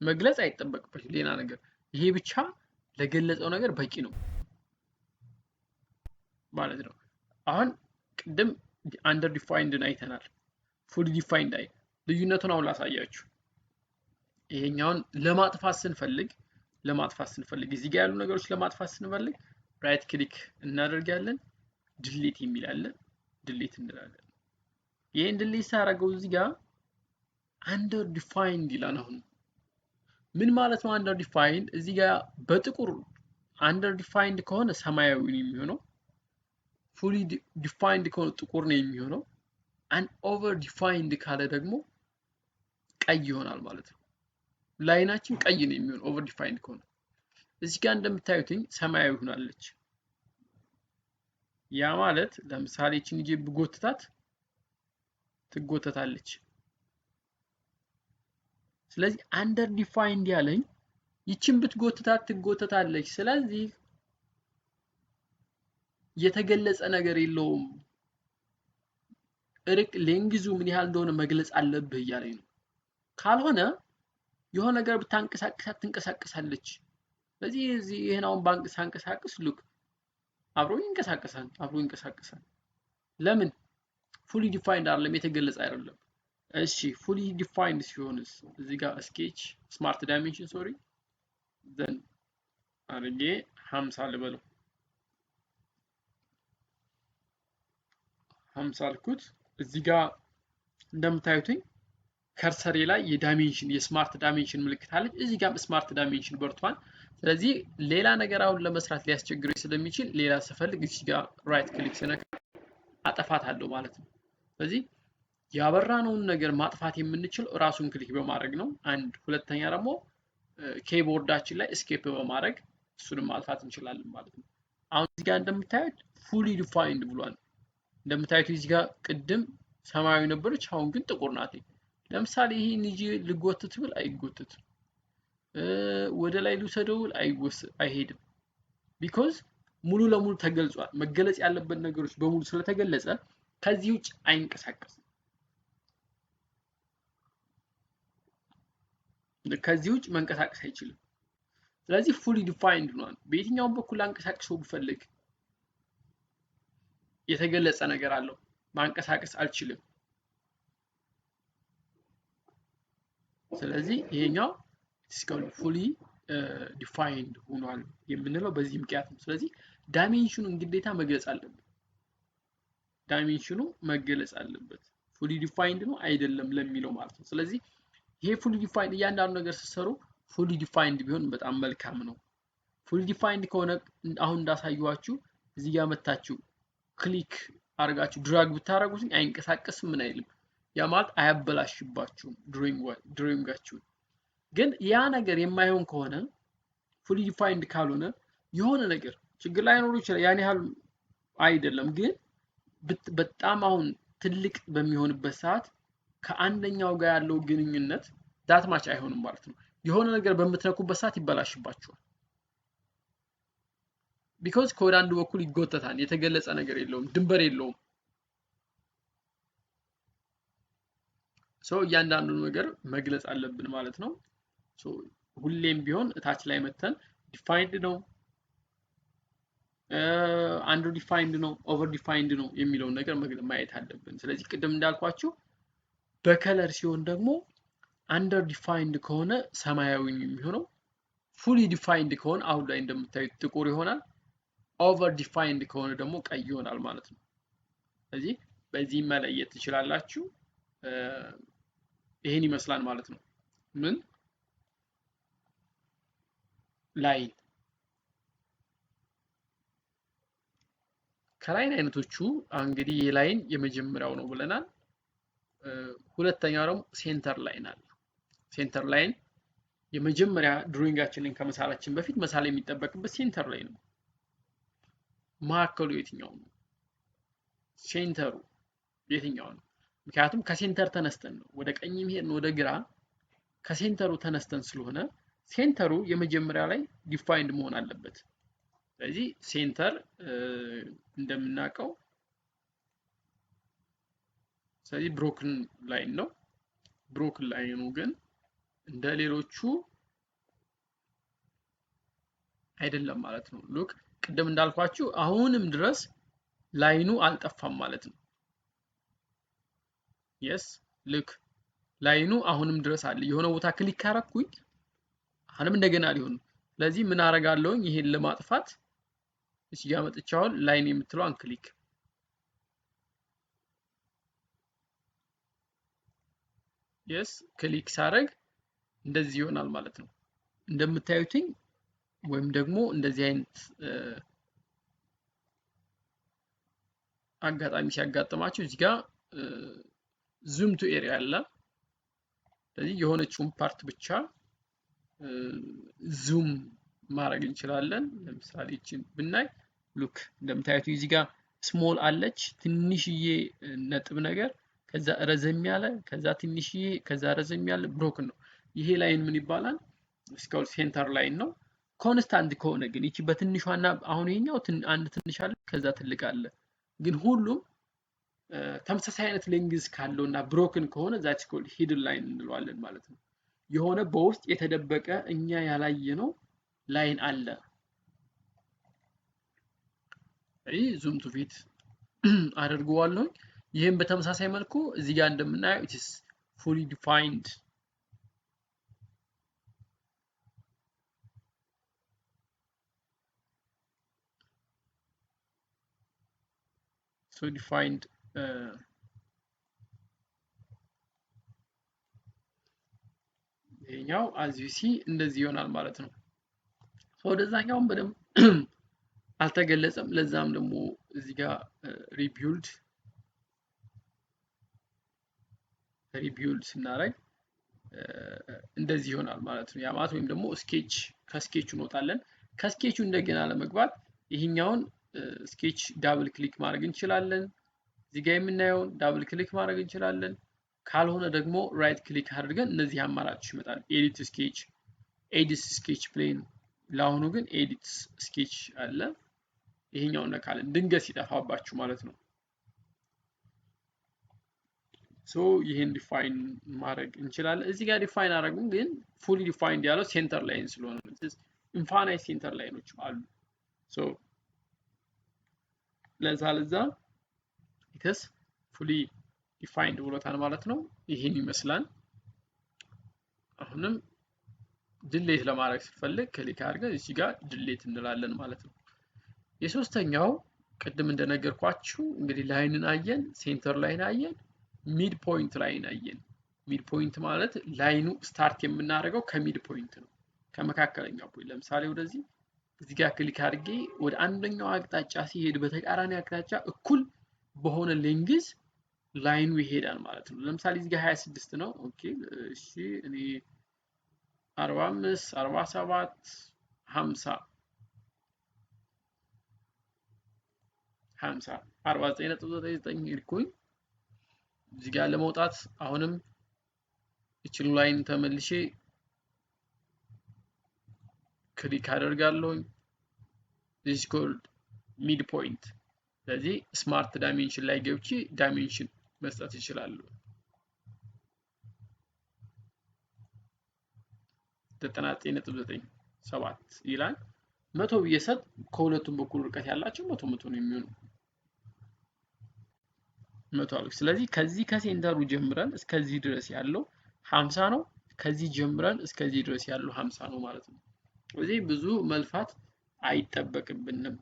መግለጽ አይጠበቅበትም ሌላ ነገር። ይሄ ብቻ ለገለጸው ነገር በቂ ነው ማለት ነው። አሁን ቅድም under defined ን አይተናል። Fully defined አይ ልዩነቱን አሁን ላሳያችሁ። ይሄኛውን ለማጥፋት ስንፈልግ እዚህ ጋር ያሉ ነገሮች ለማጥፋት ስንፈልግ right click እናደርጋለን። Delete የሚል አለ። Delete እንላለን። ይሄን delete ሳደርገው እዚህ ጋር under defined ይላል። አሁን ምን ማለት ነው under defined? እዚህ ጋር በጥቁር under defined ከሆነ ሰማያዊ ነው የሚሆነው። Fully defined ከሆነ ጥቁር ነው የሚሆነው። And over defined ካለ ደግሞ ቀይ ይሆናል ማለት ነው። Line ኣችን ቀይ ነው የሚሆነው over defined ከሆነ። እዚህ ጋር እንደምታዩትኝ ሰማያዊ ሆናለች። ያ ማለት ለምሳሌ ይችን ይዤ ብጎትታት ትጎተታለች። ስለዚህ under defined ያለኝ ይችን ብትጎትታት ትጎተታለች። ስለዚህ የተገለጸ ነገር የለውም። ርቅ length ኡ ምን ያህል እንደሆነ መግለጽ አለብህ እያለኝ ነው። ካልሆነ የሆነ ነገር ብታንቀሳቅሳት ትንቀሳቀሳለች። ስለዚህ እዚህ ይሄን አሁን ባንክ ሳንቀሳቅስ look አብሮ ይንቀሳቀሳል፣ አብሮ ይንቀሳቀሳል። ለምን? Fully defined አይደለም፣ የተገለጸ አይደለም። እሺ fully defined ሲሆንስ እዚህ ጋር sketch smart dimension, sorry, then አድርጌ 50 ልበለው፣ 50 አልኩት። እዚህ ጋር እንደምታዩትኝ cursor ኤ ላይ የ dimension የ smart dimension ምልክት አለች። እዚህ ጋርም smart dimension በርቷል። ስለዚህ ሌላ ነገር አሁን ለመስራት ሊያስቸግረኝ ስለሚችል ሌላ ስፈልግ እዚህ ጋር right click ስነካ አጠፋታለሁ ማለት ነው። ስለዚህ ያበራነውን ነገር ማጥፋት የምንችል ራሱን click በማድረግ ነው። አንድ ሁለተኛ ደግሞ keyboard ኣችን ላይ escape በማድረግ እሱንም ማጥፋት እንችላለን ማለት ነው። አሁን እዚህ ጋር እንደምታዩት fully defined ብሏል። እንደምታዩት እዚህ ጋር ቅድም ሰማያዊ ነበረች፣ አሁን ግን ጥቁር ናት። ለምሳሌ ይሄን ይዤ ልጎትት ብል አይጎትትም። ወደ ላይ ልውሰደው ብል አይሄድም። Because ሙሉ ለሙሉ ተገልጿል። መገለጽ ያለበት ነገሮች በሙሉ ስለተገለጸ ከዚህ ውጭ አይንቀሳቀስም። ከዚህ ውጭ መንቀሳቀስ አይችልም። ስለዚህ fully defined ሆኗል። በየትኛውም በኩል ላንቀሳቅሰው ብፈልግ የተገለጸ ነገር አለው፣ ማንቀሳቀስ አልችልም። ስለዚህ ይሄኛው fully defined ሆኗል የምንለው በዚህ ምክንያት ነው። ስለዚህ dimension ኑን ግዴታ መግለጽ አለበት። Dimension ኑ መገለጽ አለበት። Fully defined ነው አይደለም ለሚለው ማለት ነው። ስለዚህ ይሄ fully defined እያንዳንዱ ነገር ስትሰሩ fully defined ቢሆን በጣም መልካም ነው። Fully defined ከሆነ አሁን እንዳሳየኋችሁ እዚህ ጋር መታችሁ click አድርጋችሁ drag ብታደርጉት አይንቀሳቀስም፣ ምን አይልም። ያ ማለት አያበላሽባችሁም drawing ኣችሁን። ግን ያ ነገር የማይሆን ከሆነ fully defined ካልሆነ የሆነ ነገር ችግር ላይኖሩ ይችላል። ያን ያህል አይደለም፣ ግን በጣም አሁን ትልቅ በሚሆንበት ሰዓት ከአንደኛው ጋር ያለው ግንኙነት that much አይሆንም ማለት ነው። የሆነ ነገር በምትነኩበት ሰዓት ይበላሽባችኋል። Because ከወደ አንዱ በኩል ይጎተታል። የተገለጸ ነገር የለውም፣ ድንበር የለውም። So እያንዳንዱ ነገር መግለጽ አለብን ማለት ነው። ሁሌም ቢሆን እታች ላይ መተን defined ነው፣ under defined ነው፣ over defined ነው የሚለውን ነገር ማየት አለብን። ስለዚህ ቅድም እንዳልኳችሁ በ color ሲሆን ደግሞ under defined ከሆነ ሰማያዊ የሚሆነው፣ fully defined ከሆነ አሁን ላይ እንደምታዩት ጥቁር ይሆናል። Over defined ከሆነ ደግሞ ቀይ ይሆናል ማለት ነው። ስለዚህ በዚህ መለየት ትችላላችሁ። ይሄን ይመስላል ማለት ነው። ምን line ከ line አይነቶቹ እንግዲህ የ line የመጀመሪያው ነው ብለናል። ሁለተኛው ደግሞ center line አለ። Center line የመጀመሪያ drawing ኣችንን ከመሳላችን በፊት መሳል የሚጠበቅበት center line ነው። ማዕከሉ የትኛው ነው? Center ኡ የትኛው ነው? ምክንያቱም ከ center ተነስተን ነው ወደ ቀኝ ሄድን ወደ ግራ ከ center ኡ ተነስተን ስለሆነ center ኡ የመጀመሪያ ላይ defined መሆን አለበት። ስለዚህ center እንደምናውቀው ስለዚህ broken line ነው። Broken line ኑ ግን እንደ ሌሎቹ አይደለም ማለት ነው። Look ቅድም እንዳልኳችሁ አሁንም ድረስ line ኑ አልጠፋም ማለት ነው። Yes, ልክ line ኑ አሁንም ድረስ አለ። የሆነ ቦታ click ካረኩኝ አሁንም እንደገና ሊሆን ነው። ስለዚህ ምን አረጋለሁኝ? ይሄን ለማጥፋት እዚህ ጋር መጥቼ አሁን line የምትለዋን click yes click ሳረግ እንደዚህ ይሆናል ማለት ነው። እንደምታዩትኝ ወይም ደግሞ እንደዚህ አይነት አጋጣሚ ሲያጋጥማችሁ እዚህ ጋር zoom to area አለ። ስለዚህ የሆነችውን part ብቻ zoom ማድረግ እንችላለን። ለምሳሌ ይችን ብናይ look እንደምታዩት እዚህ ጋር small አለች ትንሽዬ ነጥብ ነገር፣ ከዛ ረዘም ያለ፣ ከዛ ትንሽዬ፣ ከዛ ረዘም ያለ broken ነው። ይሄ line ምን ይባላል? እስካሁን center line ነው። Constant ከሆነ ግን ይቺ በትንሿና አሁን ይሄኛው አንድ ትንሽ አለ ከዛ ትልቅ አለ፣ ግን ሁሉም ተመሳሳይ አይነት length ካለው እና broken ከሆነ that's called hidden line እንለዋለን ማለት ነው። የሆነ በውስጥ የተደበቀ እኛ ያላየነው line አለ። ይህ zoom to fit አደርገዋለሁ። ይህም በተመሳሳይ መልኩ እዚህ ጋር እንደምናየው it's fully defined። So defined ይሄኛው as you see እንደዚህ ይሆናል ማለት ነው። ወደዛኛውም በደንብ አልተገለጸም። ለዛም ደግሞ እዚህ ጋር rebuild ስናደርግ እንደዚህ ይሆናል ማለት ነው። ያ ማለት ወይም ደግሞ sketch ከ sketch ኡ እንወጣለን። ከ sketch ኡ እንደገና ለመግባት ይሄኛውን sketch double click ማድረግ እንችላለን። እዚህ ጋር የምናየውን double click ማድረግ እንችላለን። ካልሆነ ደግሞ right click አድርገን እነዚህ አማራጮች ይመጣሉ። Edit sketch፣ edit sketch plane። ለአሁኑ ግን edit sketch አለ። ይሄኛውን ነካለን ድንገት ሲጠፋባችሁ ማለት ነው። So ይሄን define ማድረግ እንችላለን። እዚህ ጋር define አደረግን፣ ግን fully defined ያለው center line ስለሆነ infinite center line ኦች አሉ። So ለዛ it's fully defined ብሎታል ማለት ነው። ይህን ይመስላል። አሁንም delete ለማድረግ ስንፈልግ click አድርገን እዚህ ጋር delete እንላለን ማለት ነው። የሶስተኛው ቅድም እንደነገርኳችሁ እንግዲህ line ን አየን፣ center line አየን፣ mid point line አየን። Mid point ማለት line ኡ start የምናደርገው ከ mid point ነው፣ ከመካከለኛው point። ለምሳሌ ወደዚህ እዚህ ጋር click አድርጌ ወደ አንደኛው አቅጣጫ ሲሄድ በተቃራኒ አቅጣጫ እኩል በሆነ length line ኡ ይሄዳል ማለት ነው። ለምሳሌ እዚህ ጋር 26 ነው። Okay እሺ፣ እኔ 45፣ 47፣ 50፣ 50፣ 49.99 ሄድኩኝ። እዚህ ጋር ለመውጣት አሁንም ይችን line ተመልሼ click አደርጋለሁኝ። This called mid point። ስለዚህ smart dimension ላይ ገብቼ dimension መስጠት ይችላሉ። 99.97 ይላል። 100 ብዬ ሰጥ ከሁለቱም በኩል ርቀት ያላቸው 100 100 ነው የሚሆነው። 100 አልኩ። ስለዚህ ከዚህ ከ center ኡ ጀምረን እስከዚህ ድረስ ያለው 50 ነው። ከዚህ ጀምረን እስከዚህ ድረስ ያለው 50 ነው ማለት ነው። ስለዚህ ብዙ መልፋት አይጠበቅብንም።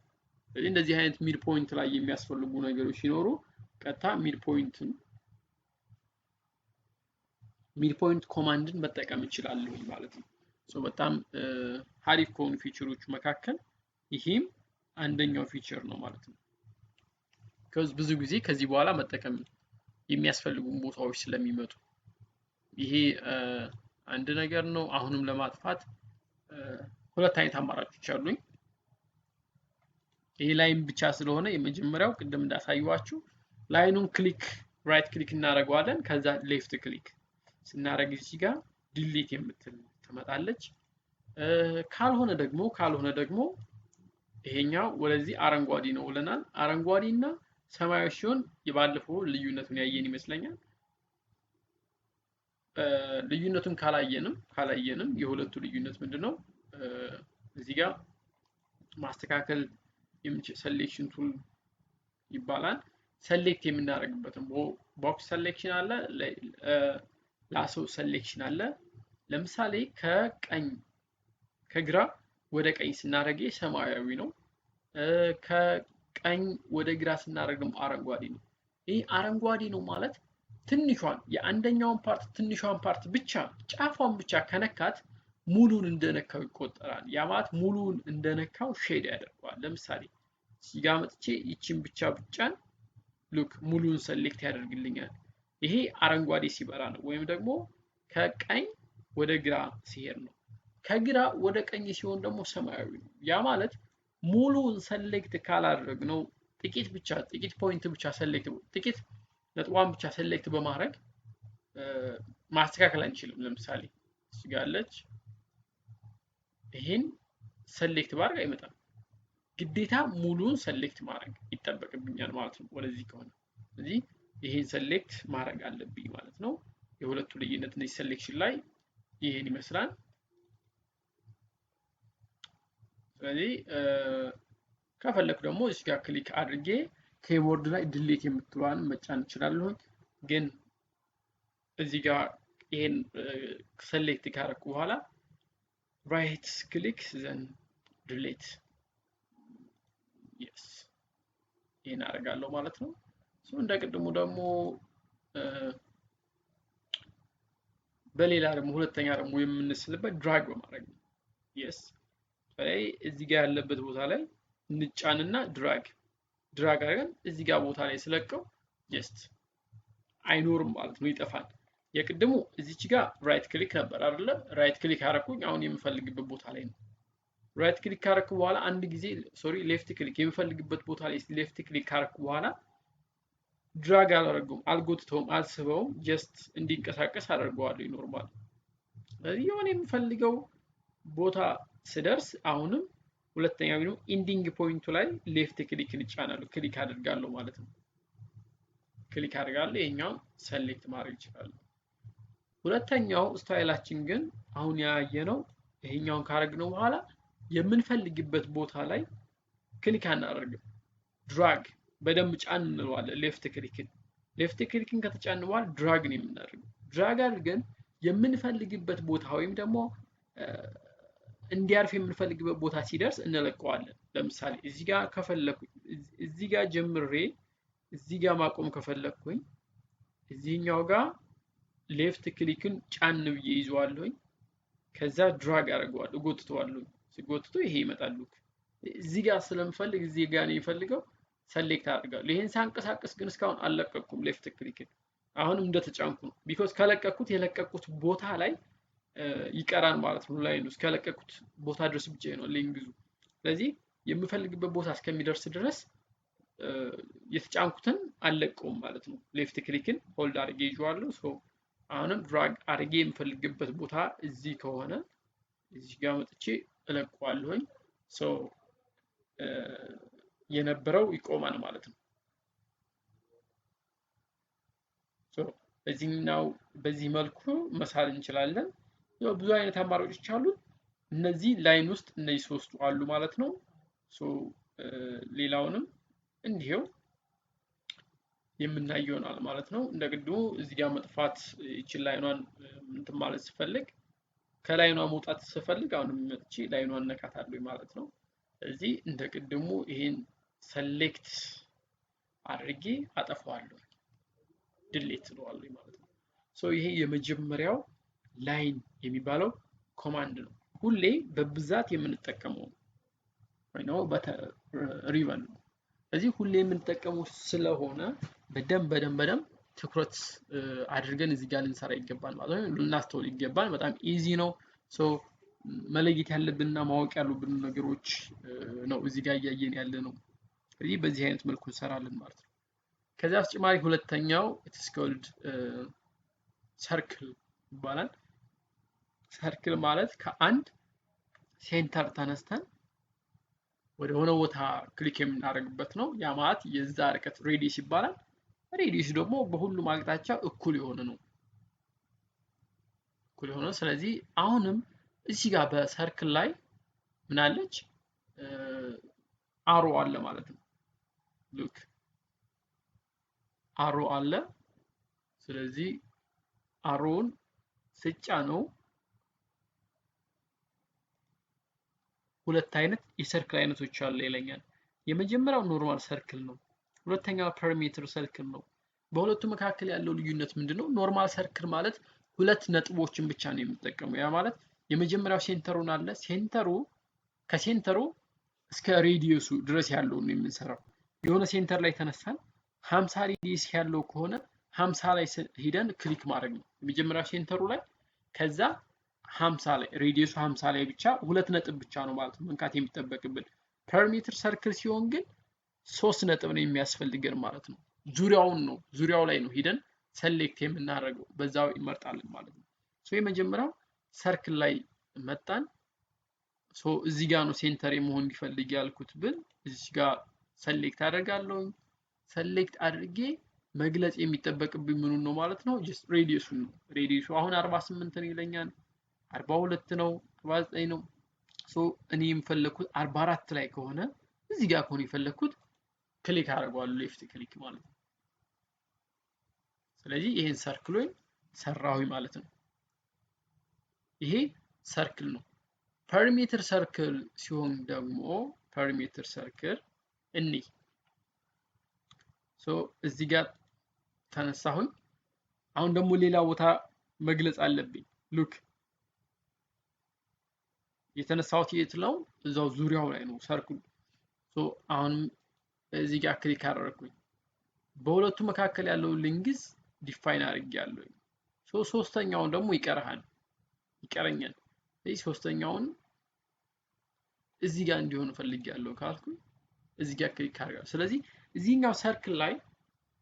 ስለዚህ እንደዚህ አይነት mid point ላይ የሚያስፈልጉ ነገሮች ሲኖሩ ቀጥታ mid point command ን መጠቀም እችላለሁ ማለት ነው። So በጣም ሀሪፍ ከሆኑ feature ኦች መካከል ይሄም አንደኛው feature ነው ማለት ነው። ከዚህ ብዙ ጊዜ ከዚህ በኋላ መጠቀም የሚያስፈልጉ ቦታዎች ስለሚመጡ ይሄ አንድ ነገር ነው። አሁንም ለማጥፋት ሁለት አይነት አማራጮች አሉኝ። ይሄ line ብቻ ስለሆነ የመጀመሪያው ቅድም እንዳሳየኋችሁ line ኡን click right click እናደርገዋለን። ከዛ left click ስናደርግ እዚህ ጋር delete የምትል ትመጣለች። ካልሆነ ደግሞ ይሄኛው ወደዚህ አረንጓዴ ነው ብለናል። አረንጓዴ እና ሰማያዊ ሲሆን የባለፈው ልዩነቱን ያየን ይመስለኛል። ልዩነቱን ካላየንም የሁለቱ ልዩነት ምንድነው? እዚህ ጋር ማስተካከል የምንችል selection tool ይባላል። Select የምናደርግበት box selection አለ፣ lasso selection አለ። ለምሳሌ ከቀኝ ከግራ ወደ ቀኝ ስናደርግ ሰማያዊ ነው። ከቀኝ ወደ ግራ ስናደርግ ደግሞ አረንጓዴ ነው። ይህ አረንጓዴ ነው ማለት ትንሿን የአንደኛውን part ትንሿን part ብቻ ጫፏን ብቻ ከነካት ሙሉን እንደነካው ይቆጠራል። ያ ማለት ሙሉን እንደነካው shade ያደርገዋል። ለምሳሌ እዚህ ጋር መጥቼ ይቺን ብቻ ብጫን look ሙሉን select ያደርግልኛል። ይሄ አረንጓዴ ሲበራ ነው፣ ወይም ደግሞ ከቀኝ ወደ ግራ ሲሄድ ነው። ከግራ ወደ ቀኝ ሲሆን ደግሞ ሰማያዊ ነው። ያ ማለት ሙሉን select ካላደረግነው ጥቂት ብቻ ጥቂት point ብቻ select ጥቂት ነጥቧን ብቻ select በማድረግ ማስተካከል አንችልም። ለምሳሌ እዚህ ጋር አለች፣ ይሄን select ባደርግ አይመጣም። ግዴታ ሙሉን select ማድረግ ይጠበቅብኛል ማለት ነው ወደዚህ ከሆነ። ስለዚህ ይሄን select ማድረግ አለብኝ ማለት ነው። የሁለቱ ልዩነት እነዚህ selection ላይ ይሄን ይመስላል። ስለዚህ ከፈለኩ ደግሞ እዚህ ጋር click አድርጌ Keyboard ላይ delete የምትለዋን መጫን እችላለሁ። ግን እዚህ ጋር ይሄን select ካረኩ በኋላ right click, then delete, yes፣ ይሄን አደርጋለሁ ማለት ነው። እንደ ቅድሙ ደግሞ በሌላ ደግሞ ሁለተኛ ደግሞ የምንስልበት drag በማድረግ ነው። Yes፣ እዚህ ጋር ያለበት ቦታ ላይ እንጫንና drag አድርገን እዚህ ጋር ቦታ ላይ ስለቀው just አይኖርም ማለት ነው፣ ይጠፋል። የቅድሙ እዚች ጋር right click ነበር አይደለ? Right click አደረኩኝ። አሁን የምፈልግበት ቦታ ላይ ነው። Right click ካረኩ በኋላ አንድ ጊዜ፣ sorry፣ left click፣ የምፈልግበት ቦታ ላይ left click ካረኩ በኋላ drag አላደርገውም፣ አልጎትተውም፣ አልስበውም። Just እንዲንቀሳቀስ አደርገዋለሁ normal። ስለዚህ የሆነ የምፈልገው ቦታ ስደርስ አሁንም ሁለተኛ ደግሞ ending point ኡ ላይ left click እንጫናለሁ፣ click አድርጋለሁ ማለት ነው። Click አድርጋለሁ፣ ይሄኛውን select ማድረግ እችላለሁ። ሁለተኛው style ኣችን ግን አሁን ያየነው ይሄኛውን ካረግነው በኋላ የምንፈልግበት ቦታ ላይ click አናደርግም። Drag በደንብ ጫን እንለዋለን። Left click ን left click ን ከተጫን በኋላ drag ነው የምናደርገው። Drag አድርገን የምንፈልግበት ቦታ ወይም ደግሞ እንዲያርፍ የምንፈልግበት ቦታ ሲደርስ እንለቀዋለን። ለምሳሌ እዚህ ጋር ከፈለኩኝ፣ እዚህ ጋር ጀምሬ እዚህ ጋር ማቆም ከፈለኩኝ እዚህኛው ጋር left click ን ጫን ብዬ ይዘዋለሁኝ። ከዛ drag አደርገዋለሁ፣ እጎትተዋለሁ። ስጎትቶ ይሄ ይመጣል። እዚህ ጋር ስለምፈልግ እዚህ ጋር ነው የምፈልገው፣ select አደርጋለሁ። ይሄን ሳንቀሳቀስ ግን እስካሁን አልለቀቅኩም left click ን። አሁንም እንደተጫንኩ ነው። Because ከለቀቅኩት የለቀቅኩት ቦታ ላይ ይቀራል ማለት ነው። Line ኡ እስከለቀቅኩት ቦታ ድረስ ብቻ ነው length ኡ። ስለዚህ የምፈልግበት ቦታ እስከሚደርስ ድረስ የተጫንኩትን አልለቀውም ማለት ነው። Left click ን hold አድርጌ ይዤዋለሁ። So አሁንም drag አድርጌ የምፈልግበት ቦታ እዚህ ከሆነ እዚህ ጋር መጥቼ እለቀዋለሁኝ። So የነበረው ይቆማል ማለት ነው። So በዚህኛው በዚህ መልኩ መሳል እንችላለን። ያው ብዙ አይነት አማራጮች አሉ። እነዚህ line ውስጥ እነዚህ ሶስቱ አሉ ማለት ነው። So ሌላውንም እንዲሁ የምናየው ይሆናል ማለት ነው። እንደ ቅድሙ እዚህ ጋር መጥፋት ይችል line ኗን እንትን ማለት ስፈልግ፣ ከ line ኗ መውጣት ስፈልግ አሁንም መጥቼ line ኗን ነካታለሁ ማለት ነው። ስለዚህ እንደ ቅድሙ ይሄን select አድርጌ አጠፋዋለሁ፣ delete እለዋለሁ ማለት ነው። So ይሄ የመጀመሪያው line የሚባለው command ነው። ሁሌ በብዛት የምንጠቀመው ወይ ነው፣ ሪቨን ነው። ስለዚህ ሁሌ የምንጠቀመው ስለሆነ በደንብ በደንብ በደንብ ትኩረት አድርገን እዚህ ጋር ልንሰራ ይገባል ማለት ነው። ልናስተውል ይገባል። በጣም easy ነው። So መለየት ያለብንና ማወቅ ያሉብን ነገሮች ነው እዚህ ጋር እያየን ያለ ነው። ስለዚህ በዚህ አይነት መልኩ እንሰራለን ማለት ነው። ከዚያ በተጨማሪ ሁለተኛው it's called circle ይባላል። Circle ማለት ከአንድ center ተነስተን ወደ ሆነ ቦታ click የምናደርግበት ነው። ያ ማለት የዛ ርቀት radius ይባላል። Radius ደግሞ በሁሉም አቅጣጫ እኩል የሆነ ነው። እኩል የሆነ፣ ስለዚህ አሁንም እዚህ ጋር በ circle ላይ ምን አለች? Arrow አለ ማለት ነው። Look፣ arrow አለ። ስለዚህ arrow ውን ስጫነው ሁለት አይነት የ circle አይነቶች አለ ይለኛል። የመጀመሪያው normal circle ነው። ሁለተኛው perimeter circle ነው። በሁለቱ መካከል ያለው ልዩነት ምንድነው? Normal circle ማለት ሁለት ነጥቦችን ብቻ ነው የምጠቀመው። ያ ማለት የመጀመሪያው center ኡን አለ፣ center ኡ ከ center ኡ እስከ radius ኡ ድረስ ያለውን ነው የምንሰራው። የሆነ center ላይ ተነሳን 50 radius ያለው ከሆነ 50 ላይ ሂደን click ማድረግ ነው። የመጀመሪያው center ኡ ላይ፣ ከዛ 50 ላይ፣ radius ኡ 50 ላይ ብቻ ሁለት ነጥብ ብቻ ነው ማለት ነው መንካት የሚጠበቅብን። Perimeter circle ሲሆን ግን ሶስት ነጥብ ነው የሚያስፈልገን ማለት ነው። ዙሪያውን ነው፣ ዙሪያው ላይ ነው ሂደን select የምናደርገው፣ በዛው ይመርጣልን ማለት ነው። So የመጀመሪያው circle ላይ መጣን። So እዚህ ጋር ነው center መሆን እንዲፈልግ ያልኩት ብል እዚህ ጋር select አደርጋለሁ። Select አድርጌ መግለጽ የሚጠበቅብኝ ምኑን ነው ማለት ነው? Just radius ኡን ነው። Radius ኡ አሁን 48 ነው ይለኛል። 42 ነው፣ 49 ነው። So እኔ የምፈለግኩት 44 ላይ ከሆነ፣ እዚህ ጋር ከሆነ የፈለግኩት click አደርጋለሁ። Click አደርገዋለሁ፣ left click ማለት ነው። ስለዚህ ይሄን circle ኡን ሰራሁኝ ማለት ነው። ይሄ circle ነው። Perimeter circle ሲሆን ደግሞ perimeter circle እኒ so እዚህ ጋር ተነሳሁኝ። አሁን ደግሞ ሌላ ቦታ መግለጽ አለብኝ። Look፣ የተነሳሁት የት ነው? እዛው ዙሪያው ላይ ነው circle ኡ። So አሁንም እዚህ ጋር click አደረግኩኝ። በሁለቱ መካከል ያለውን length define አድርጌያለሁኝ። So ሶስተኛውን ደግሞ ይቀርሃል ይቀረኛል። ስለዚህ ሶስተኛውን እዚህ ጋር እንዲሆን ፈልጌያለሁ ካልኩኝ እዚህ ጋር click አደርጋለሁ። ስለዚህ እዚህኛው circle ላይ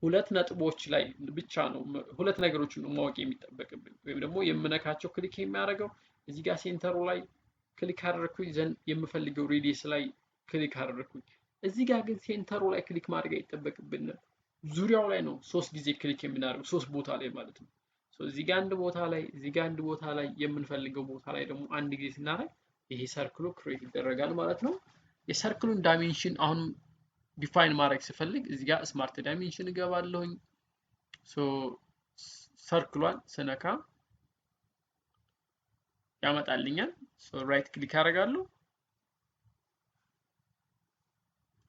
ሁለት ነጥቦች ላይ ብቻ ነው፣ ሁለት ነገሮችን ነው ማወቅ የሚጠበቅብኝ ወይም ደግሞ የምነካቸው፣ click የሚያደርገው። እዚህ ጋር center ኡ ላይ click አደረግኩኝ፣ then የምፈልገው radius ላይ click አደረግኩኝ። እዚህ ጋር ግን center ኡ ላይ click ማድረግ አይጠበቅብንም። ዙሪያው ላይ ነው ሶስት ጊዜ click የምናደርገው፣ ሶስት ቦታ ላይ ማለት ነው። እዚህ ጋር አንድ ቦታ ላይ፣ እዚህ ጋር አንድ ቦታ ላይ፣ የምንፈልገው ቦታ ላይ ደግሞ አንድ ጊዜ ስናደርግ ይሄ circle ኡ create ይደረጋል ማለት ነው። የ circle ኡን dimension አሁን define ማድረግ ስፈልግ እዚህ ጋር smart dimension እገባለሁኝ። So circle ኧን ስነካ ያመጣልኛል። So right click አደርጋለሁ።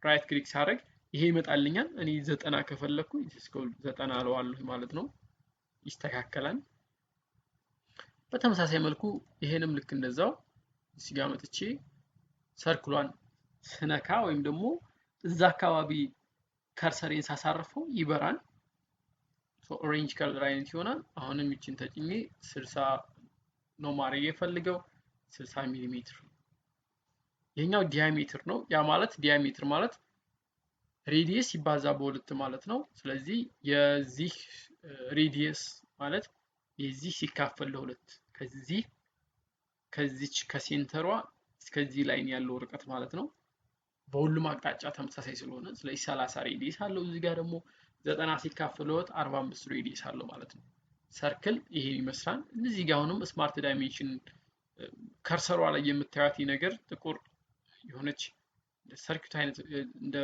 Right click ሳደርግ ይሄ ይመጣልኛል። እኔ 90 ከፈለግኩኝ 90 አለዋለሁ ማለት ነው። ይስተካከላል። በተመሳሳይ መልኩ ይሄንም ልክ እንደዛው እዚህ ጋር መጥቼ circle ኧን ስነካ ወይም ደግሞ እዛ አካባቢ cursor ኤን ሳሳርፈው ይበራል። Orange color አይነት ይሆናል። አሁንም ይችን ተጭኜ 60 ነው ማድረግ የፈልገው፣ 60 ሚሊ ሜትር። ይሄኛው diameter ነው። ያ ማለት diameter ማለት radius ሲባዛ በሁለት ማለት ነው። ስለዚህ የዚህ radius ማለት የዚህ ሲካፈል ለሁለት፣ ከዚህ ከዚች ከ center ኧ እስከዚህ line ያለው ርቀት ማለት ነው። በሁሉም አቅጣጫ ተመሳሳይ ስለሆነ ስለዚህ 30 radius አለው። እዚህ ጋር ደግሞ 90 ሲካፈል ለሁለት 45 radius አለው ማለት ነው። Circle ይሄን ይመስላል። እዚህ ጋር አሁንም smart dimension cursor ኧ ላይ የምታዩት ነገር ጥቁር የሆነች circuit አይነት፣ እንደ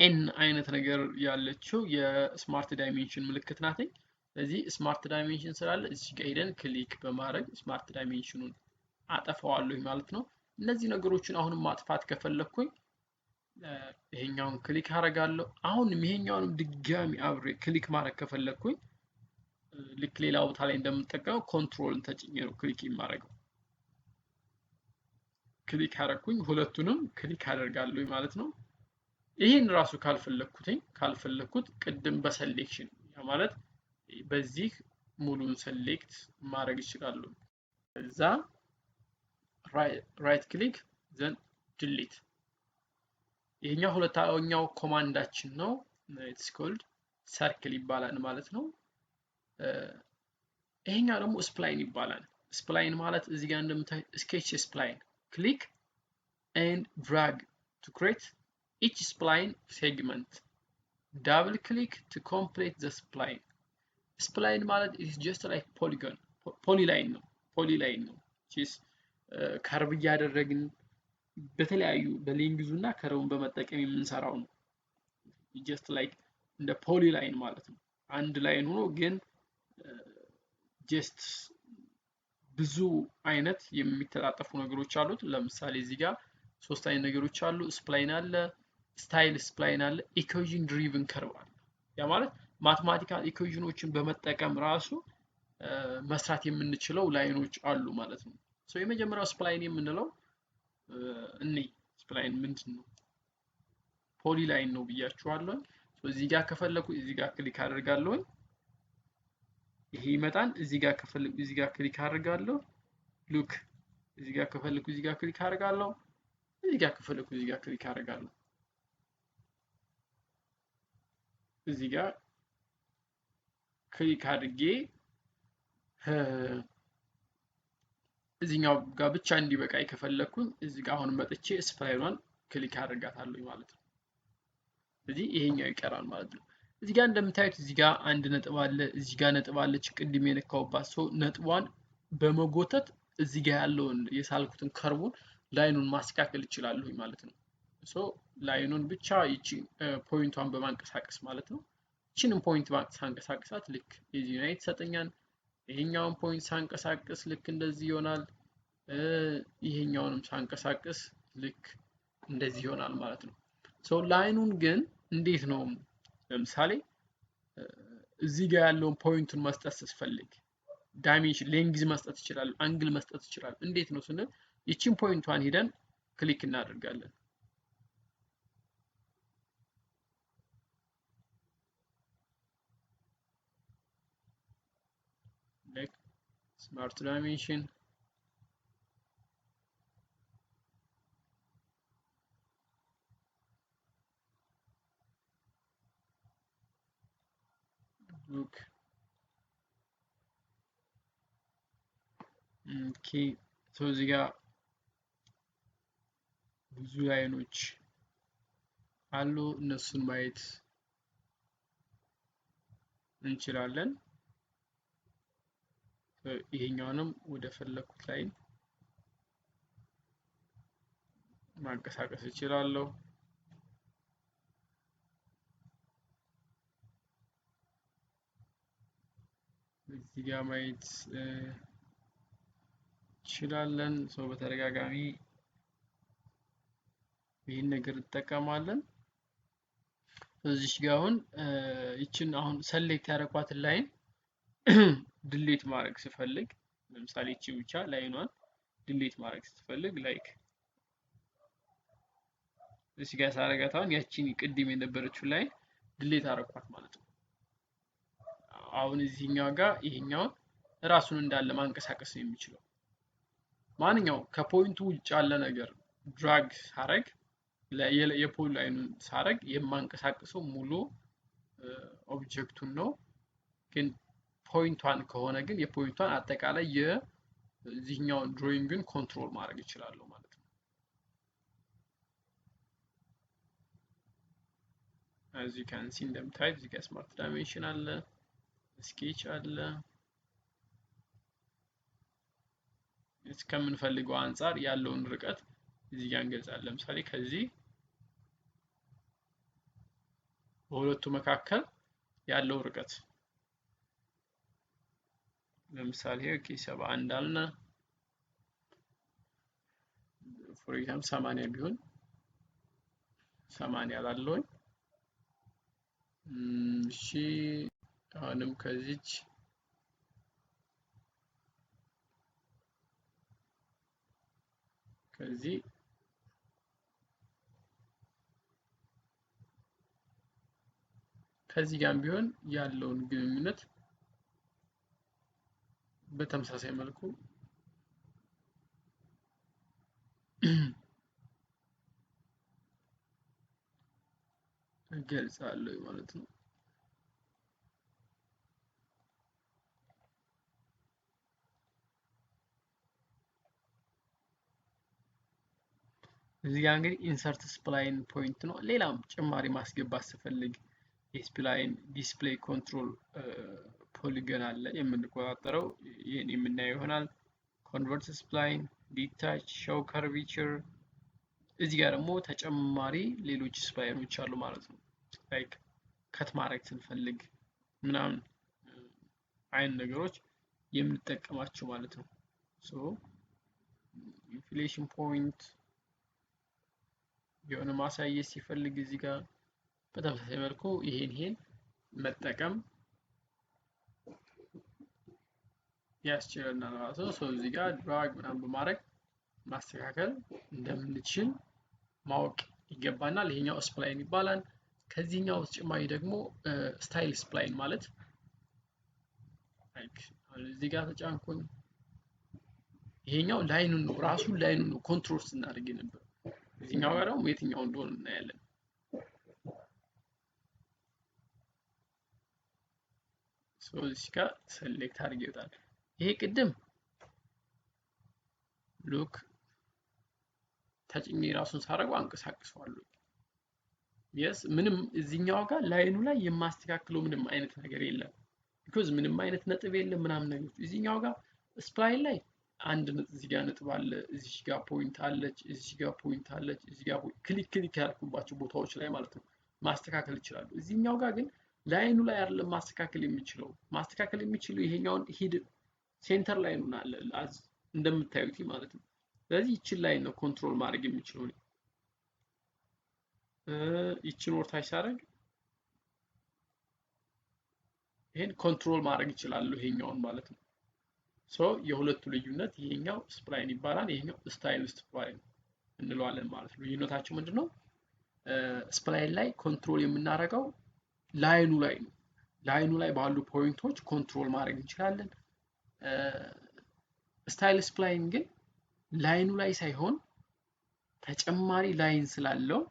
N አይነት ነገር ያለችው የ smart dimension ምልክት ናት። ስለዚህ smart dimension ስላለ እዚህ ጋር ሄደን click በማድረግ smart dimension ኑን አጠፋዋለሁ ማለት ነው። እነዚህ ነገሮችን አሁንም ማጥፋት ከፈለግኩኝ ይሄኛውን click አደርጋለሁ። አሁንም ይሄኛውንም ድጋሚ አብሬ click ማድረግ ከፈለግኩኝ ልክ ሌላ ቦታ ላይ እንደምጠቀመው control ን ተጭኜ ነው click የማደርገው። Click አደረግኩኝ፣ ሁለቱንም click አደርጋለሁ ማለት ነው። ይህን ራሱ ካልፈለግኩትኝ ካልፈለግኩት ቅድም በ selection፣ ያ ማለት በዚህ ሙሉን select ማድረግ እችላለሁ። እዛ right click then delete። ይሄኛው ሁለተኛው command ኣችን ነው። It's called circle ይባላል ማለት ነው። ይሄኛው ደግሞ spline ይባላል። Spline ማለት እዚህ ጋር እንደምታይ sketch spline፣ click and drag to create each spline segment, double click to complete the spline። Spline ማለት is just like polygon፣ polyline ነው፣ polyline ነው። Curve እያደረግን በተለያዩ በ length ኡ እና curve ኡን በመጠቀም የምንሰራው ነው። Just like እንደ polyline ማለት ነው። አንድ line ሆኖ ግን just ብዙ አይነት የሚተጣጠፉ ነገሮች አሉት። ለምሳሌ እዚህ ጋር ሶስት አይነት ነገሮች አሉ። Spline አለ፣ style spline አለ፣ equation driven curve አለ። ያ ማለት mathematical equation ኖችን በመጠቀም ራሱ መስራት የምንችለው line ኖች አሉ ማለት ነው። So የመጀመሪያው spline የምንለው እኔ spline ምንድን ነው? Polyline ነው ብያችኋለሁ። እዚህ ጋር ከፈለኩ እዚህ ጋር click አደርጋለሁ፣ ይሄ ይመጣል። እዚህ ጋር ከፈለኩ እዚህ ጋር click አደርጋለሁ። Look፣ እዚህ ጋር ከፈለኩ እዚህ ጋር click አደርጋለሁ። እዚህ ጋር ከፈለኩ እዚህ ጋር click አደርጋለሁ። እዚህ ጋር click አድርጌ እዚህኛው ጋር ብቻ እንዲበቃኝ ከፈለኩኝ እዚህ ጋር አሁን መጥቼ spline ኗን click አደርጋታለሁ ማለት ነው። ስለዚህ ይሄኛው ይቀራል ማለት ነው። እዚህ ጋር እንደምታዩት እዚህ ጋር አንድ ነጥብ አለ፣ እዚህ ጋር ነጥብ አለች። ቅድም የነካውባት ሰው ነጥቧን በመጎተት እዚህ ጋር ያለውን የሳልኩትን curve ኡን line ኑን ማስተካከል እችላለሁ ማለት ነው። So line ኑን ብቻ ይቺ point ቷን በማንቀሳቀስ ማለት ነው። ይቺንም point ሳንቀሳቅሳት ልክ የዚህን አይነት ይሰጠኛል። ይሄኛውን point ሳንቀሳቅስ ልክ እንደዚህ ይሆናል። ይሄኛውንም ሳንቀሳቅስ ልክ እንደዚህ ይሆናል ማለት ነው። So line ኑን ግን እንዴት ነው ለምሳሌ እዚህ ጋር ያለውን point ቱን መስጠት ስትፈልግ dimension length መስጠት ይችላል፣ angle መስጠት ይችላል። እንዴት ነው ስንል ይቺን point ቷን ሂደን click እናደርጋለን። Like smart dimension look, okay. So እዚህ ጋር ብዙ line ኖች አሉ፣ እነሱን ማየት እንችላለን። ይሄኛውንም ወደ ፈለኩት line ማንቀሳቀስ እችላለሁ። እዚህ ጋር ማየት እንችላለን። So በተደጋጋሚ ይህን ነገር እንጠቀማለን። እዚህ ጋር አሁን ይችን አሁን select ያደረኳትን line delete ማድረግ ስፈልግ ለምሳሌ ይቺ ብቻ line ኗን delete ማድረግ ስትፈልግ like እዚህ ጋር ሳረጋት አሁን ያቺን ቅድም የነበረችው line delete አደረኳት ማለት ነው። አሁን እዚህኛው ጋር ይሄኛውን ራሱን እንዳለ ማንቀሳቀስ ነው የሚችለው። ማንኛው ከ point ቱ ውጭ ያለ ነገር drag ሳረግ የ polyline ኑን ሳረግ የማንቀሳቅሰው ሙሉ object ቱን ነው። ግን point ቷን ከሆነ ግን የ point ቷን አጠቃላይ የዚህኛውን drawing ን control ማድረግ እችላለሁ ማለት ነው። As you can see እንደምታዩት እዚህ ጋር smart dimension አለ፣ sketch አለ። እስከምንፈልገው አንጻር ያለውን ርቀት እዚህ ጋር እንገልጻለን። ለምሳሌ ከዚህ በሁለቱ መካከል ያለው ርቀት ለምሳሌ okay 71 አልን፣ for example 80 ቢሆን 80 ላለሁኝ። እሺ አሁንም ከዚች ከዚህ ከዚህ ጋር ቢሆን ያለውን ግንኙነት በተመሳሳይ መልኩ እገልጻለሁ ማለት ነው። እዚህ ጋር እንግዲህ insert spline point ነው። ሌላም ጭማሪ ማስገባት ስፈልግ የ spline display control polygon አለ የምንቆጣጠረው፣ ይህን የምናየው ይሆናል። Convert spline፣ detach፣ show curvature። እዚህ ጋር ደግሞ ተጨማሪ ሌሎች spline ኖች አሉ ማለት ነው። Like cut ማድረግ ስንፈልግ ምናምን አይነት ነገሮች የምንጠቀማቸው ማለት ነው። So inflection point የሆነ ማሳየት ሲፈልግ እዚህ ጋር በተመሳሳይ መልኩ ይሄን መጠቀም ያስችለናል ማለት ነው። So እዚህ ጋር drag ምናምን በማድረግ ማስተካከል እንደምንችል ማወቅ ይገባናል። ይሄኛው spline ይባላል። ከዚህኛው በተጨማሪ ደግሞ style spline ማለት like እዚህ ጋር ተጫንኩኝ። ይሄኛው line ኑን ነው ራሱን line ኑን ነው control ስናደርግ የነበረው። እዚህኛው ጋር ደግሞ የትኛው እንደሆነ እናያለን። So እዚህ ጋር select አድርጌ ይወጣል። ይሄ ቅድም look ተጭኜ ራሱን ሳደርገው አንቀሳቅሰዋለሁ። Yes ምንም እዚህኛው ጋር line ኑ ላይ የማስተካክለው ምንም አይነት ነገር የለም። Because ምንም አይነት ነጥብ የለም ምናምን ነገሮች። እዚህኛው ጋር spline ላይ አንድ እዚህ ጋር ነጥብ አለ፣ እዚህ ጋር point አለች፣ እዚህ ጋር point አለች፣ እዚህ ጋር click click ያልኩባቸው ቦታዎች ላይ ማለት ነው ማስተካከል ይችላሉ። እዚህኛው ጋር ግን line ኡ ላይ አይደለም ማስተካከል የሚችለው። ማስተካከል የሚችለው ይሄኛውን ሂድ center line ኡን አለ እንደምታዩት ማለት ነው። ስለዚህ ይችን line ነው control ማድረግ የሚችለው። ይችን ወርታች ሳደርግ ይሄን control ማድረግ ይችላሉ ይሄኛውን ማለት ነው። So የሁለቱ ልዩነት ይሄኛው spline ይባላል፣ ይሄኛው style spline እንለዋለን ማለት ነው። ልዩነታቸው ምንድነው? Spline ላይ control የምናደርገው line ኡ ላይ ነው። Line ኡ ላይ ባሉ point ኦች control ማድረግ እንችላለን። Style spline ግን line ኡ ላይ ሳይሆን ተጨማሪ line ስላለው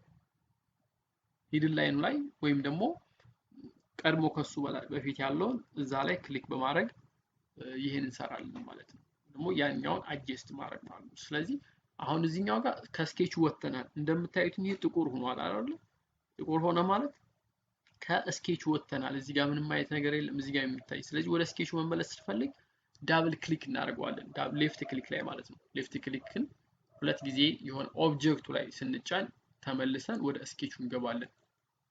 hidden line ኡ ላይ ወይም ደግሞ ቀድሞ ከሱ በፊት ያለውን እዛ ላይ click በማድረግ ይሄን እንሰራለን ማለት ነው። ደግሞ ያኛውን adjust ማድረግ ማለት ነው። ስለዚህ አሁን እዚህኛው ጋር ከ sketch ኡ ወጥተናል። እንደምታዩት ይሄ ጥቁር ሆኗል አይደል? ጥቁር ሆነ ማለት ከ sketch ኡ ወጥተናል። እዚህ ጋር ምንም አይነት ነገር የለም እዚህ ጋር የሚታይ። ስለዚህ ወደ sketch ኡ መመለስ ስንፈልግ double click እናደርገዋለን። Left click ላይ ማለት ነው። Left click ን ሁለት ጊዜ የሆነ object ኡ ላይ ስንጫን ተመልሰን ወደ sketch ኡ እንገባለን።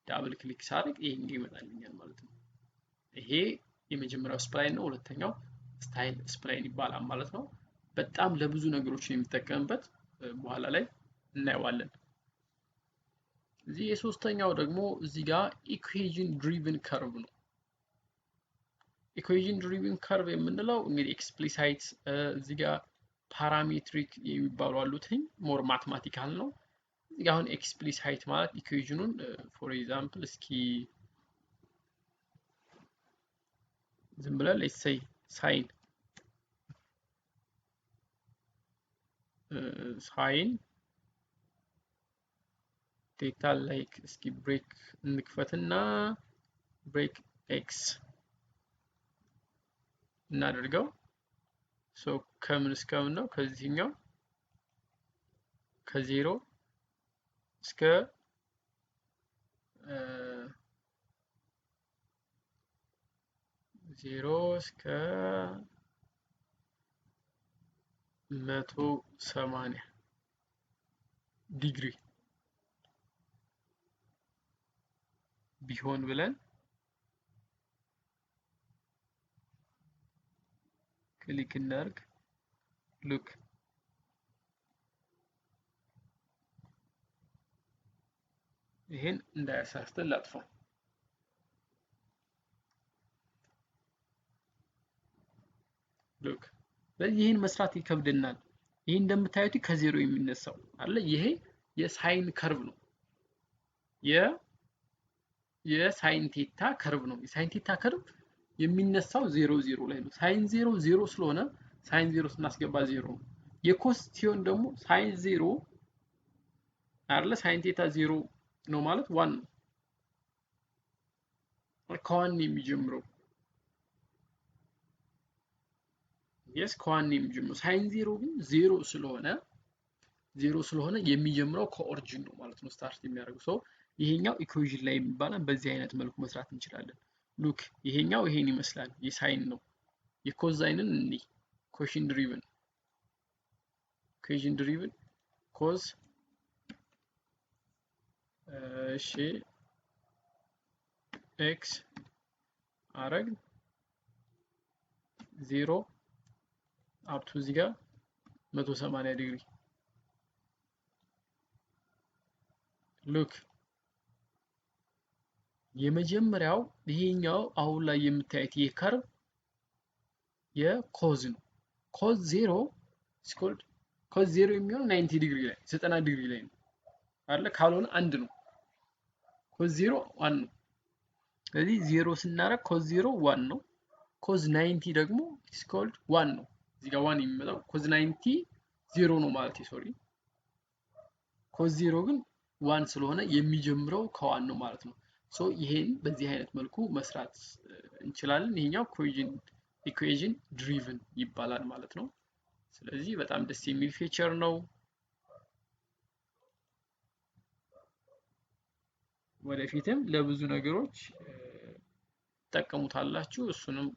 Double click ሳደርግ ይሄኛው ይመጣልኛል ማለት ነው። ይሄ የመጀመሪያው spline ነው። ሁለተኛው style spline ይባላል ማለት ነው። በጣም ለብዙ ነገሮች የሚጠቀምበት በኋላ ላይ እናየዋለን። እዚህ የሶስተኛው ደግሞ እዚህ ጋር equation driven curve ነው። Equation driven curve የምንለው እንግዲህ explicit እዚህ ጋር parametric የሚባሉ አሉትኝ more mathematical ነው። እዚህ ጋር አሁን explicit ማለት equation ኑን for example እስኪ ዝም ብለን let's say sine theta like እስኪ break እንክፈትና break x እናደርገው። So ከምን እስከ ምን ነው? ከዚህኛው ከዜሮ እስከ 0 እስከ 180 ዲግሪ ቢሆን ብለን click እናድርግ። Look ይሄን እንዳያሳስተን ላጥፋው። Look ይሄን መስራት ይከብደናል። ይሄ እንደምታዩት ከዜሮ የሚነሳው አለ። ይሄ የ sine curve ነው። የ sine theta curve ነው። የ sine theta curve የሚነሳው 0 0 ላይ ነው። Sine 0 0 ስለሆነ sine 0 ስናስገባ 0 ነው። የ cos ሲሆን ደግሞ sine 0 አይደለ sine theta 0 ነው ማለት 1 ነው። ከ one የሚጀምረው yes ከ one የሚጀምረው sine 0 ግን 0 ስለሆነ 0 ስለሆነ የሚጀምረው ከ origin ነው ማለት ነው start የሚያደርገው። So ይሄኛው equation ላይ የሚባለው በዚህ አይነት መልኩ መስራት እንችላለን። Look ይሄኛው ይሄን ይመስላል የ sine ነው። የ cosine ን እንይ። Equation driven cos እሺ x አረግ 0 up to እዚህ ጋር 180 ዲግሪ። Look የመጀመሪያው ይሄኛው አሁን ላይ የምታዩት ይሄ curve የ cos ነው። Cos 0 is called cos 0 የሚሆነው 90 ዲግሪ ላይ 90 ዲግሪ ላይ ነው አይደለ? ካልሆነ አንድ ነው። Cos 0 1 ነው። ስለዚህ 0 ስናደርግ cos 0 1 ነው። Cos 90 ደግሞ is called 1 ነው። እዚህ ጋር 1 የሚመጣው cos 90 0 ነው ማለት sorry። Cos 0 ግን 1 ስለሆነ የሚጀምረው ከ1 ነው ማለት ነው። So ይሄን በዚህ አይነት መልኩ መስራት እንችላለን። ይሄኛው equation driven ይባላል ማለት ነው። ስለዚህ በጣም ደስ የሚል feature ነው። ወደፊትም ለብዙ ነገሮች ትጠቀሙታላችሁ። እሱንም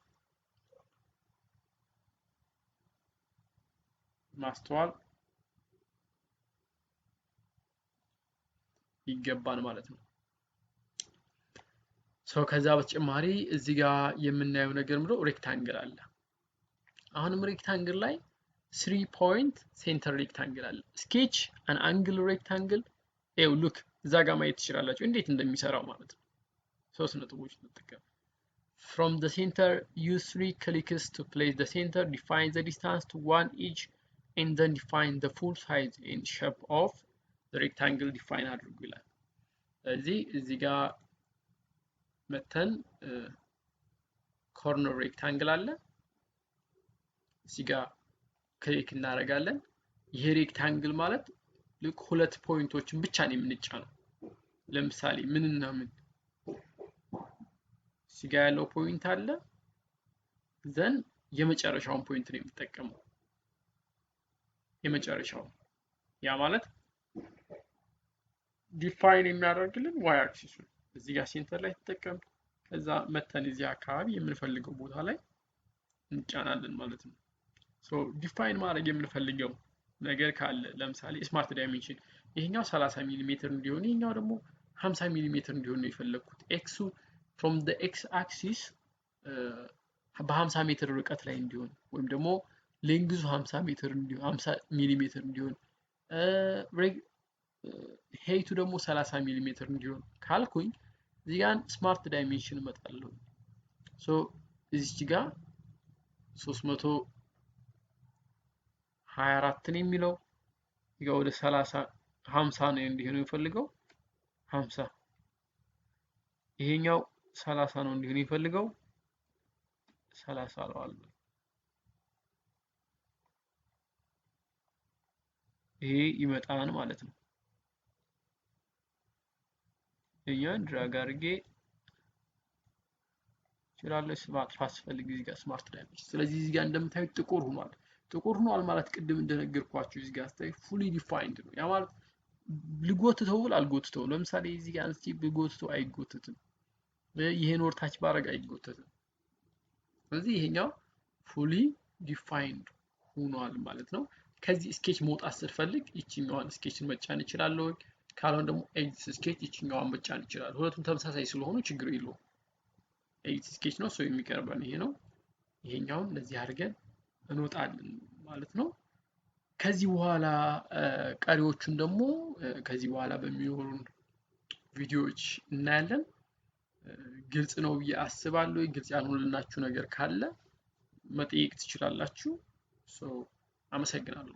ማስተዋል ይገባል ማለት ነው። So ከዛ በተጨማሪ እዚህ ጋር የምናየው ነገር ምንድነው? Rectangle አለ። አሁንም rectangle ላይ 3 point center rectangle አለ። Sketch an angle rectangle፣ ይኸው look፣ እዛ ጋር ማየት ትችላላችሁ እንዴት እንደሚሰራው ማለት ነው። ሶስት ነጥቦች እንጠቀም። From the center, use three clicks to place the center, define the distance to one edge and then define the full size and shape of the rectangle define አድርጉ ይላል። ስለዚህ እዚህ ጋር መተን corner rectangle አለ፣ እዚህ ጋር click እናደርጋለን። ይሄ rectangle ማለት ልክ ሁለት point ኦችን ብቻ ነው የምንጫነው። ለምሳሌ ምንና ምን? እዚህ ጋር ያለው point አለ፣ then የመጨረሻውን point ነው የምጠቀመው። የመጨረሻውን፣ ያ ማለት define የሚያደርግልን y axis ኡን እዚህ ጋር center ላይ ተጠቀም፣ ከዛ መተን እዚህ አካባቢ የምንፈልገው ቦታ ላይ እንጫናለን ማለት ነው። So define ማድረግ የምንፈልገው ነገር ካለ፣ ለምሳሌ smart dimension ይሄኛው 30 ሚሊ ሜትር እንዲሆን፣ ይሄኛው ደግሞ 50 ሚሊ ሜትር እንዲሆን ነው የፈለግኩት፣ x ኡ from the x axis በ50 ሜትር ርቀት ላይ እንዲሆን ወይም ደግሞ length ኡ 50 ሜትር እንዲሆን፣ 50 ሚሊ ሜትር እንዲሆን፣ height ኡ ደግሞ 30 ሚሊ ሜትር እንዲሆን ካልኩኝ እዚህ ጋር smart dimension እመጣለሁ። So እዚች ጋር 324 ነው የሚለው፣ እዚህ ጋር ወደ 30 50 ነው እንዲሆን የሚፈልገው፣ 50፣ ይሄኛው 30 ነው እንዲሆን የሚፈልገው፣ 30 አለዋለሁ። ይሄ ይመጣል ማለት ነው። ይሄኛውን drag አድርጌ እችላለሁ። ማጥፋት ስፈልግ እዚህ ጋር smart dimension። ስለዚህ እዚህ ጋር እንደምታዩት ጥቁር ሆኗል። ጥቁር ሆኗል ማለት ቅድም እንደነገርኳችሁ እዚህ ጋር ስታይ fully defined ነው። ያ ማለት ልጎትተው ብል አልጎትተው። ለምሳሌ እዚህ ጋር አንስቼ ብጎትተው አይጎተትም። ይሄን ወርታች ባረግ አይጎተትም። ስለዚህ ይሄኛው fully defined ሆኗል ማለት ነው። ከዚህ sketch መውጣት ስፈልግ ይችኛዋን sketch ን መጫን እችላለሁ። ካልሆነ ደግሞ exit sketch ይችኛዋን መጫን እችላለሁ። ሁለቱም ተመሳሳይ ስለሆኑ ችግር የለውም። Exit sketch ነው ሰው የሚቀርበን ይሄ ነው። ይሄኛውን እንደዚህ አድርገን እንወጣለን ማለት ነው። ከዚህ በኋላ ቀሪዎቹን ደግሞ ከዚህ በኋላ በሚኖሩን ቪዲዮዎች እናያለን። ግልጽ ነው ብዬ አስባለሁ። ግልጽ ያልሆነላችሁ ነገር ካለ መጠየቅ ትችላላችሁ። So አመሰግናለሁ።